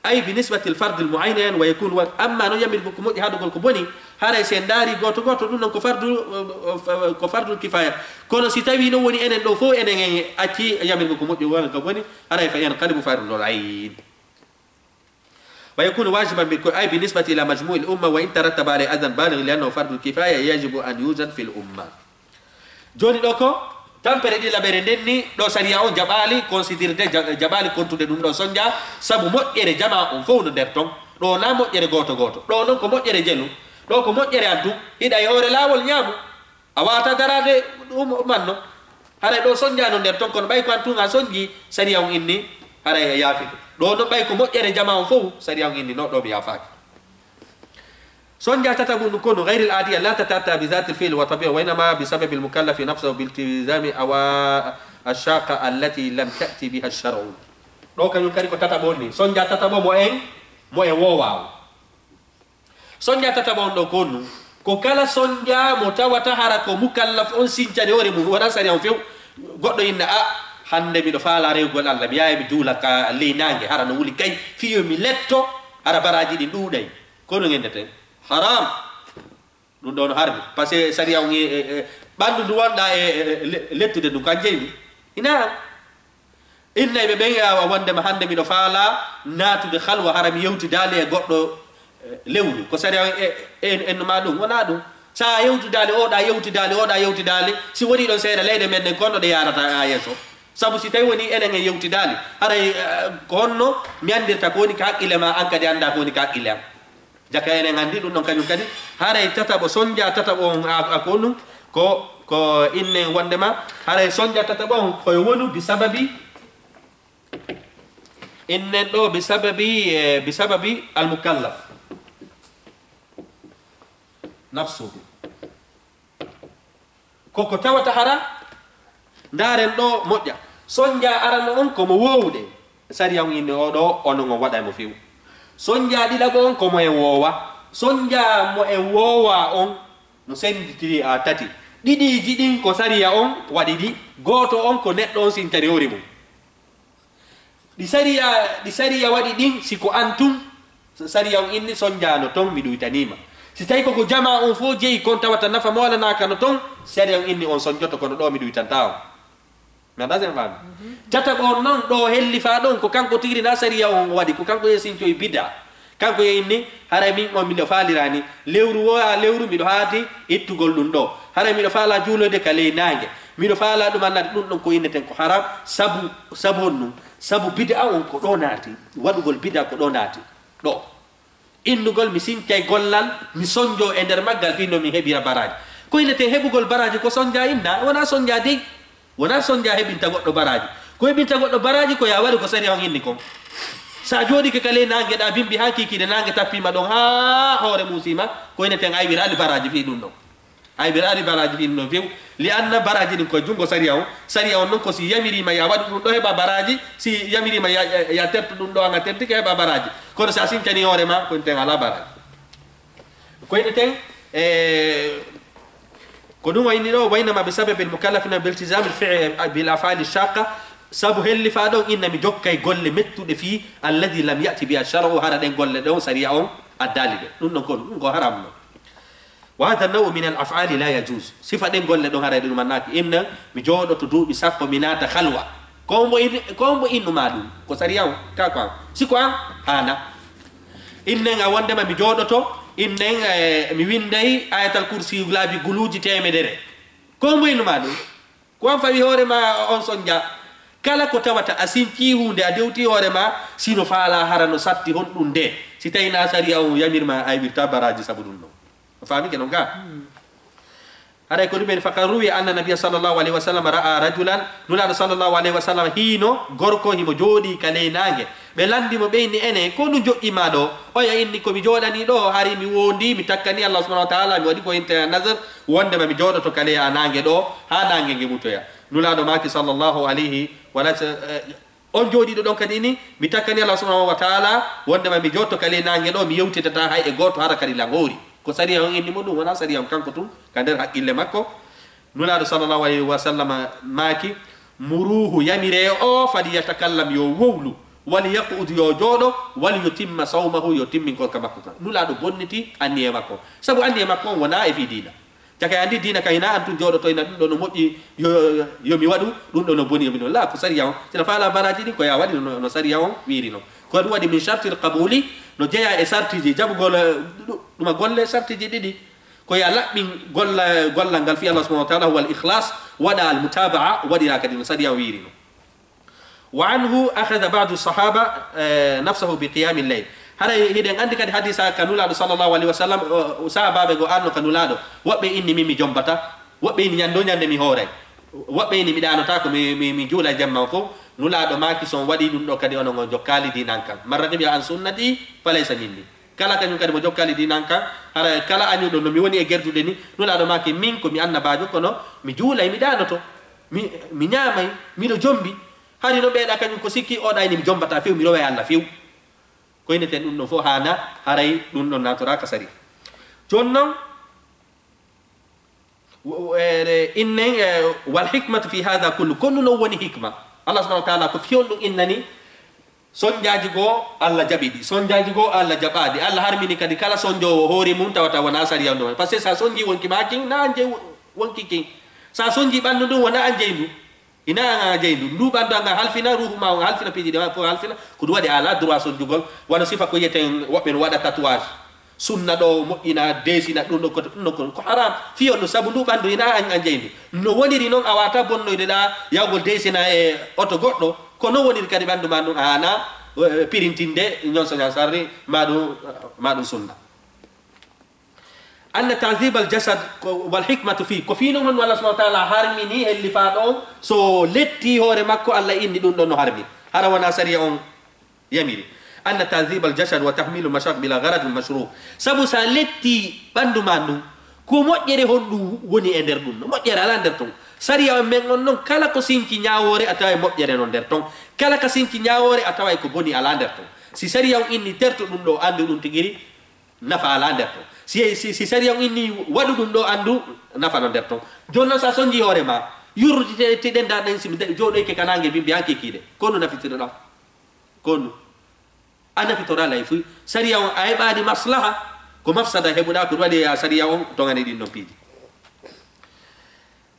Ay bi nisbatil fardil muayyan wa yakun wa-, amma noon yamirgol ko moƴƴi haɗugol ko boni, haray si en ndaari gooto gooto, ɗum noon ko fardu, ko fardul kifaya. Kono si tawi noon woni enen ɗo fof enen en acci yamirgol ko moƴƴi wona ko boni, haray fa yanqalibu fardul ayn. Wa yakunu wajiban bi, ay bi nisbati ila majmu'il umma wa in tarattaba alayhi adan baligh li annahu fardul kifaya yajibu an yujad fil umma. Jooni ɗo ko tampere ɗiɗaɓere nden ni, ɗo sariya on jaɓaali considérde, ja-, jaɓaali kontude ɗum ɗo sonja, sabu moƴƴere jama on fof no nder ton. Ɗo na moƴƴere gooto gooto. Ɗo noon ko moƴƴere jelu. Ɗo ko moƴƴere an tun. Hiɗa e hoore laawol ñaamu. A waata daraade ɗum manno. Haray ɗo sonjaano nder ton, kono ɓay ko an tun a sonji, sariya on inni, haray a yaafike. Ɗo noon ɓay ko moƴƴere jama on fof, sariya on inni, no ɗo mi yaafaaki. Sonja tataɓo ndu konu غير العادية لا تتأتى بذات الفعل والطبيعة وإنما بسبب المكلف نفسه بالتزام أو الشاقة التي لم تأت بها الشرع. Ɗo kañum kadi ko tataɓo on ni. Sonja tataɓo mo en, mo en woowa o. Sonja tataɓo on ɗo ko honɗum? Ko kala sonja mo tawata hara ko mukallaf on sincani hoore mum, wona sariya on few. Goɗɗo inna, "A, hannde miɗo faala rewgol Allah, mi yahay mi juula ka ley naange, hara no wuli kay, fii yo mi letto, hara baraaji ɗin ɗuuɗay." Ko no ngenndeten? Haram. Ɗum ɗo no harmi. Parce que sariya on e, e, e, ɓanndu ndu wonɗa e, e, e, le-, lettude ndu, kan jeyi ndu. Ina haram. Innayɓe ɓen e awa wondema hannde miɗo faala naatude halwa, hara mi yewtidaali e goɗɗo, e, lewru. Ko sariya on e, e, en no ma ɗum? Wonaa ɗum. Sa a yewtidaali oɗa, yewtidaali oɗa, yewtidaali, si woni ɗon seeɗa leyɗe men ɗen, ko honno ɗe yaarata haa yeeso? Sabu si tawi woni enen en yewtidaali, haray, e, ko honno mi anndirta ko woni ka haqqille ma, an kadi annda ko woni ka haqqille am? Jaka enen anndi ɗum ɗon kañum kadi, haray tataɓo, sonja tataɓo on, a, a ko ɗum, ko, ko innen wondema, haray sonja tataɓo on, koye wonu bi sababi, innen ɗo bi sababi, e, bi sababi al mukallaf nafsuhu. Koko tawata hara, ndaaren ɗo moƴƴa. Sonja arano on ko mo woowude. Sariya on inni oɗo, onon on waɗay mo few. Sonja ɗiɗaɓo on ko mo en woowa. Sonja mo en woowa on no sennditiri a tati. Ɗiɗiiji ɗin ko sariya on waɗi ɗi. Gooto on ko neɗɗo on sincani hoore mum. Ɗi sariya, ɗi sariya waɗi ɗin, si ko an tun, sariya on inni sonjaano ton, mi ɗuytaniima. Si tawi koko jama on fof jeyi kon tawata nafa mo alanaaka no ton, sariya on inni on sonjoto, kono ɗo mi ɗuytanta on. Mi anndaa si en faami. Tataɓo on non, ɗo hellifaa ɗon, ko kanko tigi na sariya on waɗi, ko kanko yesincoyi bida. Kanko yo inni, haray min on miɗo faalirani lewru wo a lewru, miɗo haadi ittugol ɗum ɗo. Haray miɗo faala juuloyde ka ley naange. Miɗo faala ɗum annade ɗum ɗon ko inneten ko haram, sabu, sabu honɗum? Sabu bid'a on ko ɗo naati, waɗugol bid'a ko ɗo naati. Ɗo. Innugol mi sincay gollal, mi sonjo e nder maggal fii no mi heɓira baraaji. Ko inneten heɓugol baraaji ko sonja inna, wona sonja dey. Wona sonja heɓinta goɗɗo baraaji. Ko heɓinta goɗɗo baraaji ko ya waɗu ko sariya on inni kon. Sa jooɗike ka ley naange ɗa bimbi haa kiikiiɗe naange tappima ɗon haa hoore musima, ko inneten aywiraali baraaji fii ɗum ɗon. Aywiraali baraaji fii ɗum ɗon few. Li anna baraaji ɗin ko e jungo sariya on. Sariya on non ko si yamirima ya waɗu ɗum ɗo heɓa baraaji, si yamirima ya, ya, ya tertu ɗum ɗo an a tertike heɓa baraaji. Kono si a sincani hoore ma, ko inneten ala baraaji. Ko inneten, e, ko ɗum o inni ɗo, wa innama bi sababil mukallafina bil iltizam al fi'l bil af'ali shaqqa, sabu hellifa ɗon inna mi jokkay golle mettuɗe fii alladhi lam ya'ti biha shar'u, hara ɗen golle ɗon sariya on addali ɗe. Ɗum ɗon ko, ɗum ko haram non. Wa hadha naw'u min al af'ali la yajuz. Sifa ɗen golle ɗon haray ɗum annaaki. Inna mi jooɗoto duuɓi sappo mi naata khalwa. Ko mbo in-, ko mbo innuma ɗum? Ko sariya on, ka ko an. Si ko an, haana. Innen a wondema mi jooɗoto, innen, eh, mi winday Ayatal Kursi laabi guluuji teemedere. Ko mbo innuma ɗum? Ko an fawi hoore ma on sonja. Kala ko tawata a sinci huunde, a dewti hoore ma, sino faala hara no satti honɗum nde. Si tawi na sariya on yamirma, a heɓirta baraaji sabu ɗum ɗon. A faami ke non ka? Haray ko ɗumen, faqad ruwiya anna nabiyya sallallahu alayhi wa sallam ra'a rajulan, Nulaaɗo sallallahu alayhi wa sallam hiino gorko himo jooɗii ka ley naange. Ɓe lanndi mo, ɓe inni, enen, ko ɗum joƴƴi ma ɗo? Oya inni, ko mi jooɗanii ɗo, hari mi woondii, mi takkanii Allah subhanahu wa ta'ala, mi waɗi ko innete nazar, wondema mi jooɗoto ka ley a naange ɗo, haa naange nge mutoya. Nulaaɗo maaki sallallahu alayhi wa sallam, eh, On jooɗiiɗo ɗon kadi ni, mi takkani Allah subhanahu wa ta'ala, wondema mi jotto ka ley naange ɗo, mi yewtidata hay e gooto hara kadi langoori. Ko sariya on inni mo ɗum, wonaa sariya on kanko tun, ka nder haqqille makko. Nulaaɗo sallallahu alayhi wa sallam maaki, muruhu, yamire o, falyatakallam, yo wowlu, walyaq'ud, yo jooɗo, waliyutimma sawmahu, yo timmin korka makko kan. Nulaaɗo bonniti anniye makko. Sabu anniye makko on wonaa e fii diina. Caka anndi diina ka hinaa an tun jooɗotoyna ɗum ɗo no moƴƴi, yo, yo, yo mi waɗu, ɗum ɗo no boni, yo mi ɗum. La, ko sariya on. Sila faala baraaji ɗin, ko ya waɗi no, no sariya on wiiri non. Ko ɗum waɗi min shartil qabuli, no jeyaa e sartiji jaɓugol, eh, ɗu-, ɗuma golle sartiji ɗiɗi. Ko ya laɓɓin golla, gollal ngal fi Allah subhanahu wa ta'ala, huwal ikhlas, waɗa al mutaba'a, waɗira kadi no sariya on wiiri non. Wa anhu akhadha ba'du sahaba, eh, nafsahu bi qiyamil layl. Haray hiɗen anndi kadi hadisa ka Nulaaɗo sallallahu alayhi wa sallam, o, o sahabaaɓe go arno ka Nulaaɗo. Woɓɓe inni min mi jombata, woɓɓe inni ñande o ñande mi hooray. Woɓɓe inni mi ɗaanotaako, mi, mi, mi juula jemma on fof. Nulaaɗo maaki, so on waɗi ɗum ɗo kadi onon on jokkaali diinan kan. Man raghiba an sunnati falaysa minni. Kala kañum kadi mo jokkaali diinan kan, hara kala añuɗo no mi woni e gerdude ni, Nulaaɗo maaki, min ko mi annabaajo, kono mi juulay, mi ɗaanoto, mi, mi ñaamay, miɗo jombi. Hari no ɓeeɗa kañum ko sikki, o ɗayni mi jombata few, mi roway Allah few. Ko inneten ɗum ɗon fof haana, haray ɗum ɗon naatoraaka sariya. Jooni noon, w-, w-, e, innen, e, wal hikmatu fi hadha kullu, ko ɗum ɗon woni hikma. Allah subhanahu wa ta'ala ko fii honɗum innani sonjaaji goo Allah jaɓi ɗi, sonjaaji goo Allah jaɓaa ɗi. Allah harmini kadi kala sonjoowo hoore mum tawata wonaa sariya on ɗon. Parce que so a sonjii wonki maa kin, na an jeyi wonki kin. So a sonjii ɓanndu ndun, wonaa an jeyi ndu. Ina an a jeyi ndu. Ndu ɓanndu an an halfina, ruuhu maa on halfina, piiji ɗi maa fof halfina. Ko ɗum waɗi a alaa droit sonjugol. Wano sifa ko yiyeten woɓɓe no waɗa tatouage. Sunna ɗo moƴƴina, deesina ɗum ɗo, koto ɗum ɗo, kono ko haram. Fii on ɗum, sabu ndu ɓanndu ina an an jeyi ndu. No woniri noon, a waata bonnoyde ɗa, yahgol deesina e oto goɗɗo. Ko noon woniri kadi ɓanndu maa ndun, a haana, eh, pirintinde, ñon soñan sarri, maa ɗum, maa ɗum sunna. Anna ta'zib al jasad ko, wal hikmatu fii, ko fii noon honno Allah subhanahu wa ta'ala harmini hellifaaɗo on, so letti hoore makko, Allah inni ɗum ɗon no harmi. Hara wonaa sariya on yamiri. Anna ta'zib al jasad wa tahmilu mashaq bila gharadin mashru. Sabu sa letti ɓanndu maa ndun, ko moƴƴere honɗum woni e nder ɗum? No moƴƴere alaa nder ton. Sariya on men on noon, kala ko sinci ñaawoore, a taway moƴƴere no nder ton. Kala ka sinci ñaawoore, a taway ko boni alaa nder ton. Si sariya on inni terto ɗum ɗo, anndu ɗum tigiri, nafa alaa nder ton. Si, si, si sariya on inni waɗu ɗum ɗo, anndu nafa no nder ton. Jooni noon, so a sonjii hoore maa, yurrutite ti ɗen, ndaa ɗen, si mi de-, jooɗoyke ka naange bimbi, an kiikiiɗe, ko honɗum nafitiroɗaa? Ko honɗum? A nafitoraali hay fuy. Sariya on, a heɓaani maslaha, ko mafsada heɓuɗaa, ko ɗum waɗi a sariya on toŋani ɗin ɗon piiji.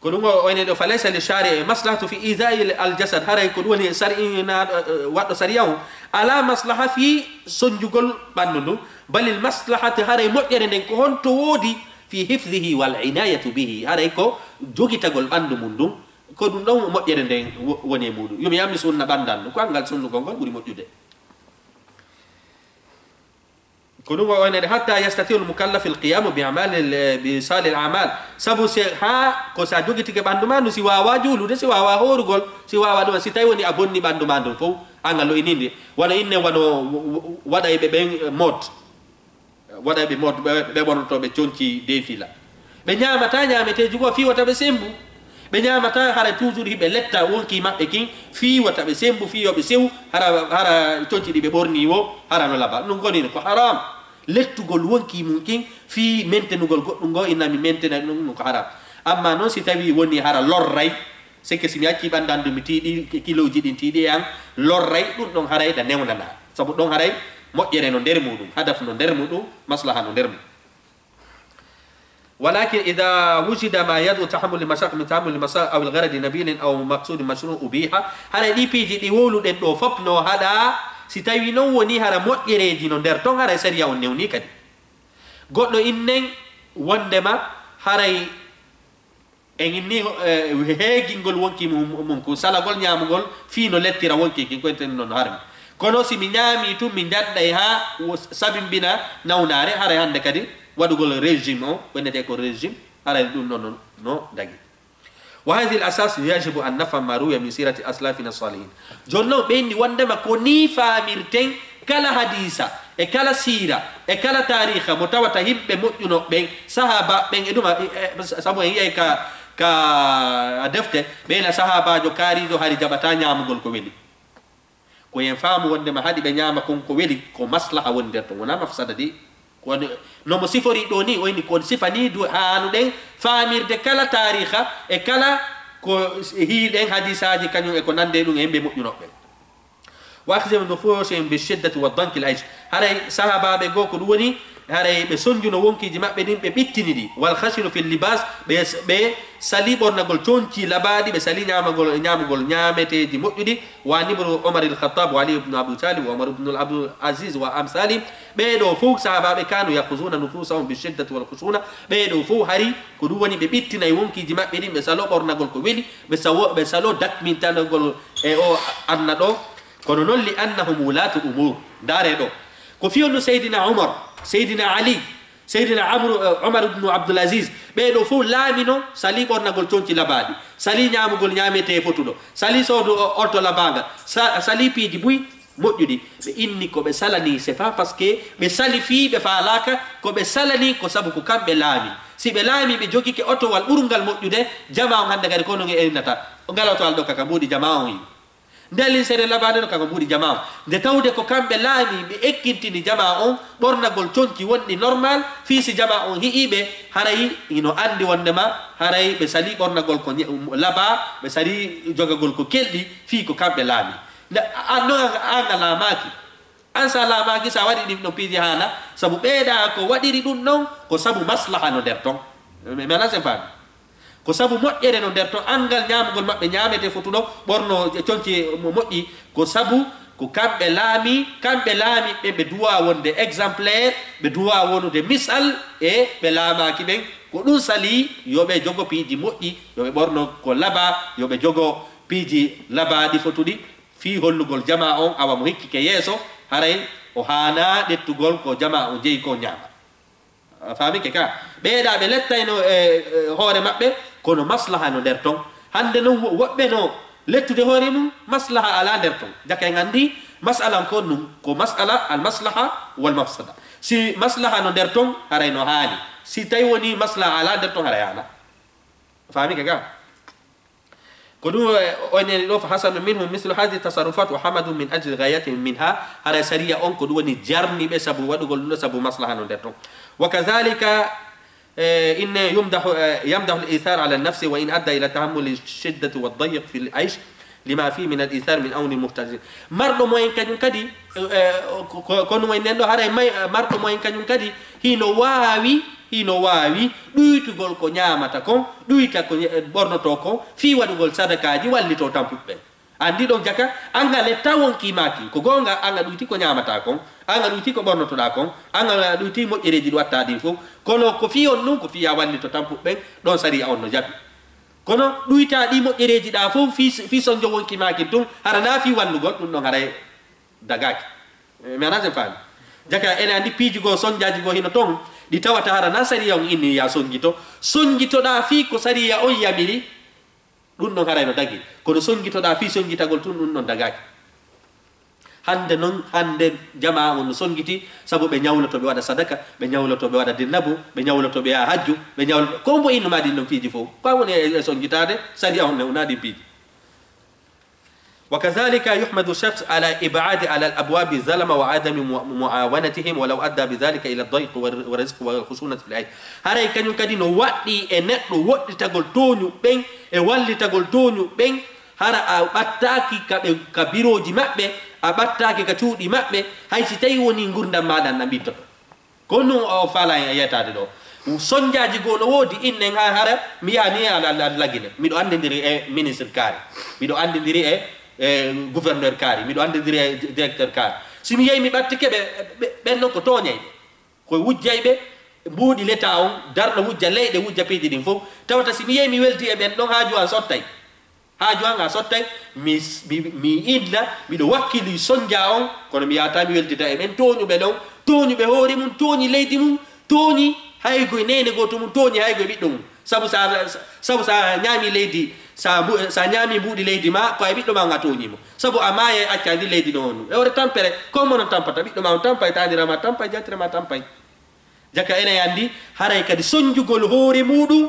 Ko ɗum o, o ene ɗo, فليس للشارع مصلحة في إيذاء الجسد. Haray ko ɗum woni sari'inaaɗo, eh, waɗɗo sariya on alaa maslaha fii sonjugol ɓanndu ndu. بل المصلحة, haray moƴƴere nden ko honto woodi, في حفظه والعناية به. Haray ko jogitagol ɓanndu mum ndun. Ko ɗum ɗon moƴƴere nden wo-, woni e muuɗum. Yo mi yammi sunna ɓanndan ndu. Ko anngal sunnugol ngol ɓuri moƴƴude. Ko ɗum o onede, حتى يستطيع المكلف القيام بأعمال ال-، بصالح الأعمال. Sabu si, haa ko si a jogitike ɓanndu maa ndu, si waawaa juulude, si waawaa hoorugol, si waawaa ɗum, si tawi woni a bonni ɓanndu maa ndun fow, anngal ɗo ininde. Wano inne, wano w-, w-, waɗayɓe ɓen, eh, mode. Waɗayɓe mode, ɓe, ɓe ɓornotooɓe conci defila. Ɓe ñaamataa ñaameteeji goo fii wota ɓe semmbu. Ɓe ñaamataa hara toujours hiɓe letta wonkii maɓɓe kin fii wota ɓe semmbu, fii yo ɓe sewu, hara, hara conci ɗi ɓe ɓornii woo, hara no laba. Ɗum woni ko haram. Lettugol wonkii mum kin fii mentenugol goɗɗum ngoo, inna mi mentena ɗum, ɗum ko haram. Ammaa non si tawii woni hara lorray, c'est que si mi accii ɓanndu an ndun, mi tiiɗi, ki-, kilooji ɗin tiiɗi e an, lorray, ɗum ɗon haray ɗa newnanaa. Sabu ɗon haray moƴƴere no nder muuɗum, hadaf no nder muuɗum, maslaha no nder mum. ولكن إذا وجد ما يدعو تحمل المشقة من تحمل المشقة أو الغرض نبيل أو مقصود مشروع أبيح. Haray ɗii piiji ɗi wowluɗen ɗoo fow no haɗaa, si tawii non woni hara moƴƴereeji no nder ton, haray sariya on newnii kadi. Goɗɗo innen wonndema haray en inni, eh, heegingol wonkii mum, mum kun, salagol ñaamugol fii no lettira wonkii kin, ko enten non harmi. Kono si mi ñaamii tun, mi njannday haa wo-, sabimbina nawnaare, haray hannde kadi waɗugol régime on, ko innetee ko régime, haray ɗum non, non, no dagi. وهذه الأساس يجب أن نفهم ما روي من سيرة أسلافنا الصالحين. Jooni non, ɓe inni wonndema ko nii faamirten kala hadiisa, e kala siira, e kala taariikha mo tawata yimɓe moƴƴunooɓe ɓen, sahaaba ɓen e ɗuma, e, e, sabu en yi'ay ka, ka defte, ɓe ina sahaabaajo kaariijo hari jaɓataa ñaamugol ko weli. Ko en faamu wonndema haɗi ɓe ñaama kon ko weli, ko maslaha woni nder ton, wonaa mafsada de. Ko woni, no mo sifori ɗoo nii, o inni ko sifa nii du haanuɗen faamirde kala taariikha e kala ko hiiɗen hadiisaaji kañum e ko nanndi e ɗum e yimɓe moƴƴunooɓe. وأخذهم نفوسهم بالشدة والضنك العيش. Haray sahaabaaɓe goo ko ɗum woni, haray ɓe sonjuno wonkiiji maɓɓe ɗin, ɓe ɓittini ɗi. والخشن في اللباس, ɓe, ɓe salii ɓornagol conci labaaɗi, ɓe salii ñaamagol, ñaamugol ñaameteeji moƴƴuɗi. وعن ابن عمر الخطاب وعلي بن أبي طالب وعمر بن عبد العزيز وأمثالهم. Ɓee ɗoo fow sahaabaaɓe, كانوا يأخذون نفوسهم بالشدة والخشونة. Ɓee ɗoo fow hari ko ɗum woni ɓe ɓittinay wonkiiji maɓɓe ɗin, ɓe saloo ɓornagol ko weli, ɓe sawo-, ɓe saloo dakmintanagol e oo anna ɗoo. Kono non, لأنهم ولاة أمور. Ndaaree ɗoo. Ko fii honɗun Seydina Umar, Seydina Ali, Seydina Amru, eh, Umar ibnu Abdul Aziz, ɓee ɗoo fow laamino, salii ɓornagol conci labaaɗi, salii ñaamugol ñaametee fotuɗo, salii soodu o-, oto labaangal, sa-, salii piiji buy moƴƴuɗi. Ɓe inni ko ɓe salanii, c'est pas parce que ɓe salii fii ɓe faalaaka, ko ɓe salanii ko sabu ko kamɓe laamii. Si ɓe laamii, ɓe jogike otowal ɓurngal moƴƴude, jamaa on hannde kadi ko no nge innata, ngal otowal ɗoo ka ka mbuuɗi jamaa on yi'i. Nde linsere labaande no ka ko mbuuɗi jamaa on. Nde tawde ko kamɓe laamii, ɓe ekkintini jamaa on ɓornagol conci wonɗi normal, fii si jamaa on hi'ii ɓe, haray hino anndi wonndema haray ɓe salii ɓornagol ko ñe-, labaa, ɓe salii jogagol ko kelɗi, fii ko kamɓe laamii. Nde a-, an non an, an a laamaaki. An si a laamaaki, si a waɗii ɗin ɗon piiji haanaa, sabu ɓee ɗaa ko waɗiri ɗun non, ko sabu maslaha no nder ton. Mi, mi anndaa si en faamii. Ko sabu moƴƴere no nder ton, anngal ñaamugol maɓɓe ñaametee fotuɗo, ɓorno conci mo moƴƴi, ko sabu ko kamɓe laamii, kamɓe laamii ɓe, ɓe duwaa wonde exemplaire, ɓe duwaa wonude misal e ɓe laamaaki ɓen. Ko ɗun salii yo ɓe jogo piiji moƴƴi, yo ɓe ɓorno ko labaa, yo ɓe jogo piiji labaaɗi fotuɗi, fii hollugol jamaa on, awa mo hikkike yeeso, haray o haanaa ƴettugol ko jamaa on jeyi kon ñaama. A faamike ka? Ɓee ɗaa ɓe lettayno e, e hoore maɓɓe, kono maslaha no nder ton. Hannde non wo-, woɓɓe no lettude hoore mum, maslaha alaa nder ton. Jaka en anndi, mas'ala on ko ɗum, ko mas'ala al maslaha wal mafsada. Si maslaha no nder ton, haray no haani. Si tawi woni maslaha alaa nder ton, haray haanaa. A faamike ka? Ko ɗum, eh, o neni ɗo, فحسن منهم مثل هذه التصرفات وحمدوا من أجل غايتهم منها. Haray sariya on ko ɗum woni jarni ɓe sabu waɗugol ɗum ɗo sabu maslaha no nder ton. وكذلك, eh, إن يمدح, eh, يمدح الإيثار على النفس وإن أدى إلى تحمل الشدة والضيق في العيش لما فيه من الإيثار من عون المحتاجين. Marɗo moyen kañum kadi, eh, eh, ko, ko, ko ɗum en nen ɗo haray may-, marɗo moyen kañum kadi hino waawi Hino waawi ɗuytugol ko ñaamata kon, ɗuyta ko ñe-, ɓornotoo kon, fii waɗugol sadakaaji, wallitoo tampuɓe ɓen. Anndi ɗon jaka, an a letta wonkii maa kin. Ko goonga, an a ɗuyti ko ñaamataa kon, an a ɗuyti ko ɓornotoɗaa kon, an a ɗuyti moƴƴereeji ɗi wattaa ɗin fow. Kono ko fii on ɗun, ko fii a wallito tampuɓe ɓen, ɗon sariya on no jaɓi. Kono ɗuytaa ɗii moƴƴereeji ɗaa fow fii, fii sonjo wonkii maa kin tun, hara naa fii wallugol, ɗun ɗon haray dagaaki. Eh, mi anasen faami. Jaka ene anndi piiji goo, sonjaaji goo hino ton, ɗi tawata hara naa sariya on inni ya sonjito. Sonjitoɗaa fii ko sariya on yamiri, ɗun ɗon haray no dagi. Kono sonjitoɗaa fii sonjitagol tun, ɗun ɗon dagaaki. Hannde non, hannde jamaa on no sonjiti, sabu ɓe ñawloto ɓe waɗa sadaka, ɓe ñawloto ɓe waɗa dinnabu, ɓe ñawloto ɓe yaha hajju, ɓe ñawloto, ko mbo innumaa ɗin ɗon piiji fow. Ko a woni e, e sonjitaade, sariya on ne unaa ɗin piiji. وكذلك يحمد الشخص على إبعاد على الأبواب الظلم وعدم مع-، معاونتهم ولو أدى بذلك إلى الضيق والر-، والرزق والخشونة في العيش. Haray kañum kadi no waɗɗii e neɗɗo woɗɗitagol tooñuɓe ɓen e wallitagol tooñuɓe ɓen, hara a ɓattaaki ka ɓe, ka birooji maɓɓe, a ɓattaaki ka cuuɗi maɓɓe, hay si tawii wonii ngurndan maaɗa na ɓittoto. Ko ɗun o faalaa en yeetaade ɗoo. Sonjaaji goo no woodi, innen haa hara, mi yaha ni a, a, a lagine. Miɗo anndindiri e ministre kaari. Miɗo anndindiri e, e gouverneur kaari. Miɗo anndindiri e directeur kaari. Si mi yehi mi ɓattike ɓe, ɓe, ɓen non ko tooñayɓe. Ko wujjayɓe mbuuɗi leta on, darna wujja leyɗe, wujja piiji ɗin fow. Tawata si mi yehi mi weldi e ɓen ɗon, haaju an sottay. Haaju an a sottay, mi, mi, mi inna, miɗo wakkili sonjaa on, kono mi yahataa mi weldida e ɓen tooñuɓe ɗon, tooñuɓe hoore mun, tooñi leydi mun, tooñi haygoy neene gooto mun, tooñi haygoy ɓiɗɗo mun. Sabu sa, sabu sa ñaami leydi, sa mbu-, sa ñaami mbuuɗi leydi maa, ko e ɓiɗɗo maa on a tooñii mo. Sabu a maayay accaa ndi leydi ɗon on. E hoore tampere, ko mo non tampata, ɓiɗɗo maa on tampay, taanira maa tampay, jaatira maa tampay. Jaka enen anndi, haray kadi sonjugol hoore muuɗum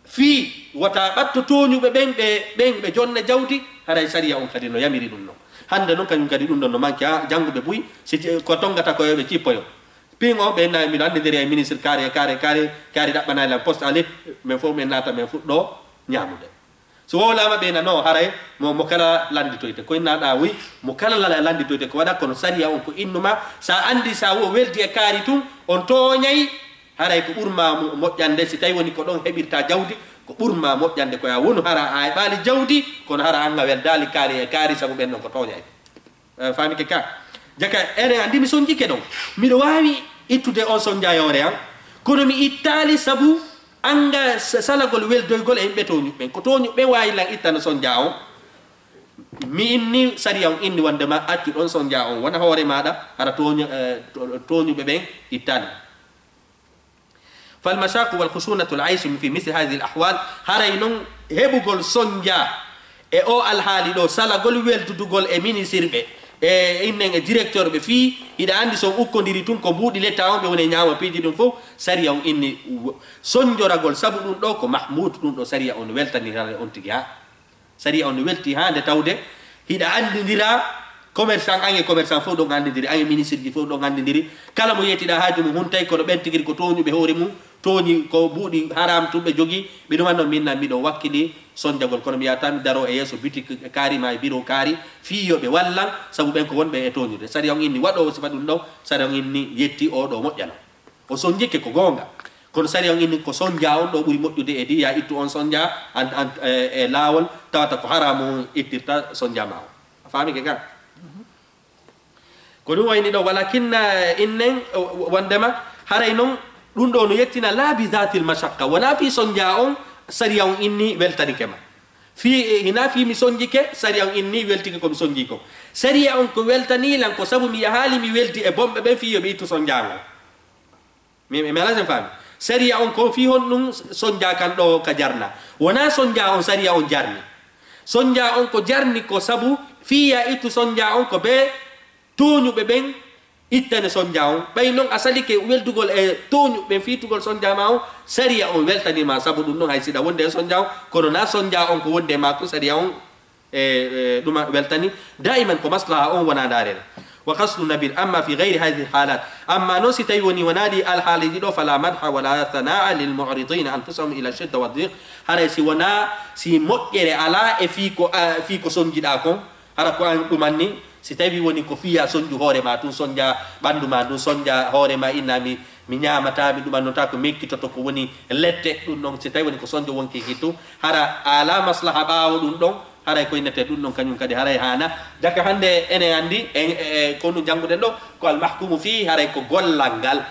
fii wota ɓatto tooñuɓe ɓen, ɓe, ɓen ɓe jonna jawdi, haray sariya on kadi no yamiri ɗum non. Hannde non kañum kadi ɗum ɗon no manki, haa jannguɓe buy, si ci-, ko tonngata ko yo ɓe cippoyo. Piin o ɓe nayi, miɗo anndindiri e ministre kaari e kaari e kaari, kaari ɗaɓɓanaali lan poste ali, men fof men naata men fuɗɗo ñaamude. So wowlaama ɓe na, no, haray mo, mo kala lannditoyte. Ko inna ɗa wi, mo kala lala lannditoyte ko waɗa, kono sariya on ko innu ma. Sa anndi sa wo weldi e kaari tun, on tooñay, haray ko ɓur ma mo-, moƴƴande, si tawi woni ko ɗon heɓirta jawdi, ko ɓur ma moƴƴande ko ya wonu hara a heɓaali jawdi, kono hara an a weldaali kaari e kaari, sabu ɓen non ko tooñay. Eh, faamike ka? Jaka, ene anndi mi sonjike ɗon. Miɗo waawi ittude on sonjayoore an, kono mi ittaali sabu anga sa-, salagol weldoygol e yimɓe tooñuɓe ɓen. Ko tooñuɓe ɓen waawi lan ittana sonja on. Mi inni, sariya on inni wonde ma accu ɗon sonja on wona hoore maaɗa, hara tooñu-, eh, to-, tooñuɓe ɓen ittaali. فالمشاق والخشونة العيش في مثل هذه الأحوال, haray non heɓugol sonja e o alhaali ɗo, salagol weldudugol e minisirɓe, e innen e directeur ɓe, fii hiɗa anndi so on ukkondiri tun ko mbuuɗi leta on ɓe woni e ñaama piiji ɗum fof, sariya on inni w-, sonjoragol sabu ɗum ɗo ko mahmud, ɗum ɗo sariya on weltani haray on tigi ha. Sariya on welti haa nde tawde hiɗa anndindira commerçant, an e commerçant fof ɗon anndindiri, an e ministre ji fof ɗon anndindiri. Kala mo yettiɗa haaju mum huntay, kono ɓen tigi ko tooñuɓe hoore mum, tooñi ko mbuuɗi haram tun ɓe jogii. Ɓe ɗuma non min na miɗo wakkili sonjagol, kono mi yahata mi daro e yeeso boutique kaari ma e bureau kaari fii yo ɓe wallan, sabu ɓen ko wonɓe e tooñude. Sariya on inni waɗoowo sifa ɗum ɗon, sariya on inni yetti oo ɗo moƴƴano. O sonjike ko goonga. Kono sariya on inni ko sonja on ɗo ɓuri moƴƴude e di, ya ittu on sonja an, an, e, e laawol, tawata ko haramu on ittirta sonja ma on. A faamike kan? Ko ɗum wayni ɗo, walakinna, eh, innen, eh, wondema haray non ɗum ɗo no yettina laa bi zatil mashaqqa, wona fii sonja on sariya on inni weltanike ma. Fii, eh, hina fii mi sonjike, sariya on inni weltike ko mi sonji ko. Sariya on ko weltani lan ko sabu mi yahaali mi weldi e bomɓe ɓen fii yo ɓe ittu sonja on. Mi, mi, mi alaa sen faami. Sariya on ko fii honɗum sonja kan ɗo ka jarna? Wonaa sonja on sariya on jarni. Sonja on ko jarni ko sabu fii ya ittu sonja on ko be tooñuɓe ɓen ittane sonja on. Ɓay non a salike weldugol e tooñuɓe ɓen fii tugol sonja ma on, sariya on weltani ma sabu ɗum ɗon hay siɗa wonde e sonja on, kono na sonja on ko wonde ma ko sariya on e, e, ɗuma weltani. Daiman ko maslaha on wona ndaarere. Wa qasdu nabil, amma fi ghairi hadhihi alhalat. Amma non si tawi woni wona ɗi alhaaliji ɗo, fala madha wala thanaa lil mu'ridina anfusahum ila shidda wa dhiq. Haray si wona, si moƴƴere alaa e fii ko, a, fii ko sonjiɗa kon, hara ko an ɗumanni, si tawi woni ko fiya sonju hoore ma tun, sonja ɓandu ma ndun, sonja hoore ma inna mi, Mi ñaamataa, mi ɗumannotaa ko mekkitoto ko woni lette ɗum ɗon. Si tawi woni ko sonjo wonki hittu, hara alaa maslaha ɓaawo ɗum ɗon, haray ko innete ɗum ɗon kañum kadi haray haana. Jaka hannde enen anndi en, e, ko ɗum jannguɗen ɗo, ko al mahkumu fii, haray ko gollal ngal.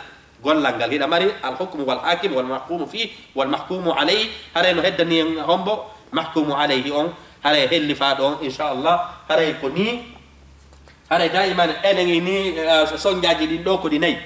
Gollal ngal hiɗa mari al hukmu wal hakim wal mahkumu fii wal mahkumu alayhi. Haray no heddani en hombo mahkumu alayhi on, haray hellifaaɗo on, inchallah. Haray ko nii, haray daiman enen e nii, eh, sonjaaji ɗin ɗo ko ɗi nayi.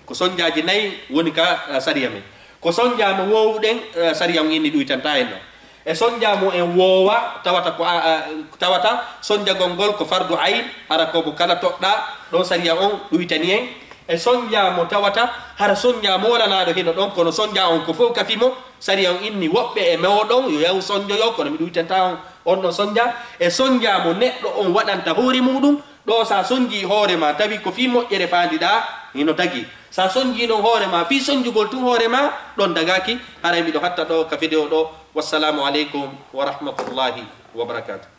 Ko sonjaaji nayi woni ka, eh, sariya men. Ko sonjaa mo woowuɗen, eh, sariya on inni ɗuytanta en ɗon. E sonjaa mo en woowa, tawata ko, a, a, tawata sonjagol ngol ko fardu ayn, hara ko mo kala toɗɗaa, ɗon sariya on ɗuytani en. E sonjaa mo tawata, hara sonjaa mo wolanaaɗo hino ɗon, kono sonjaa on ko fow kafi mo, sariya on inni woɓɓe e mooɗon yo yahu sonjoyo, kono mi ɗuytanta on on ɗon sonjaa. E sonjaa mo neɗɗo on waɗanta hoore muuɗum, ɗo sa sonjii hoore ma, tawi ko fii moƴƴere faandiɗaa, hino tagi. Sa sonjii non hoore ma, fii sonjugol tun hoore ma, ɗon dagaaki. Haray miɗo hatta ɗo ka video ɗo. Wassalaamu aleykum wa rahmatullahi wa barakaatuh.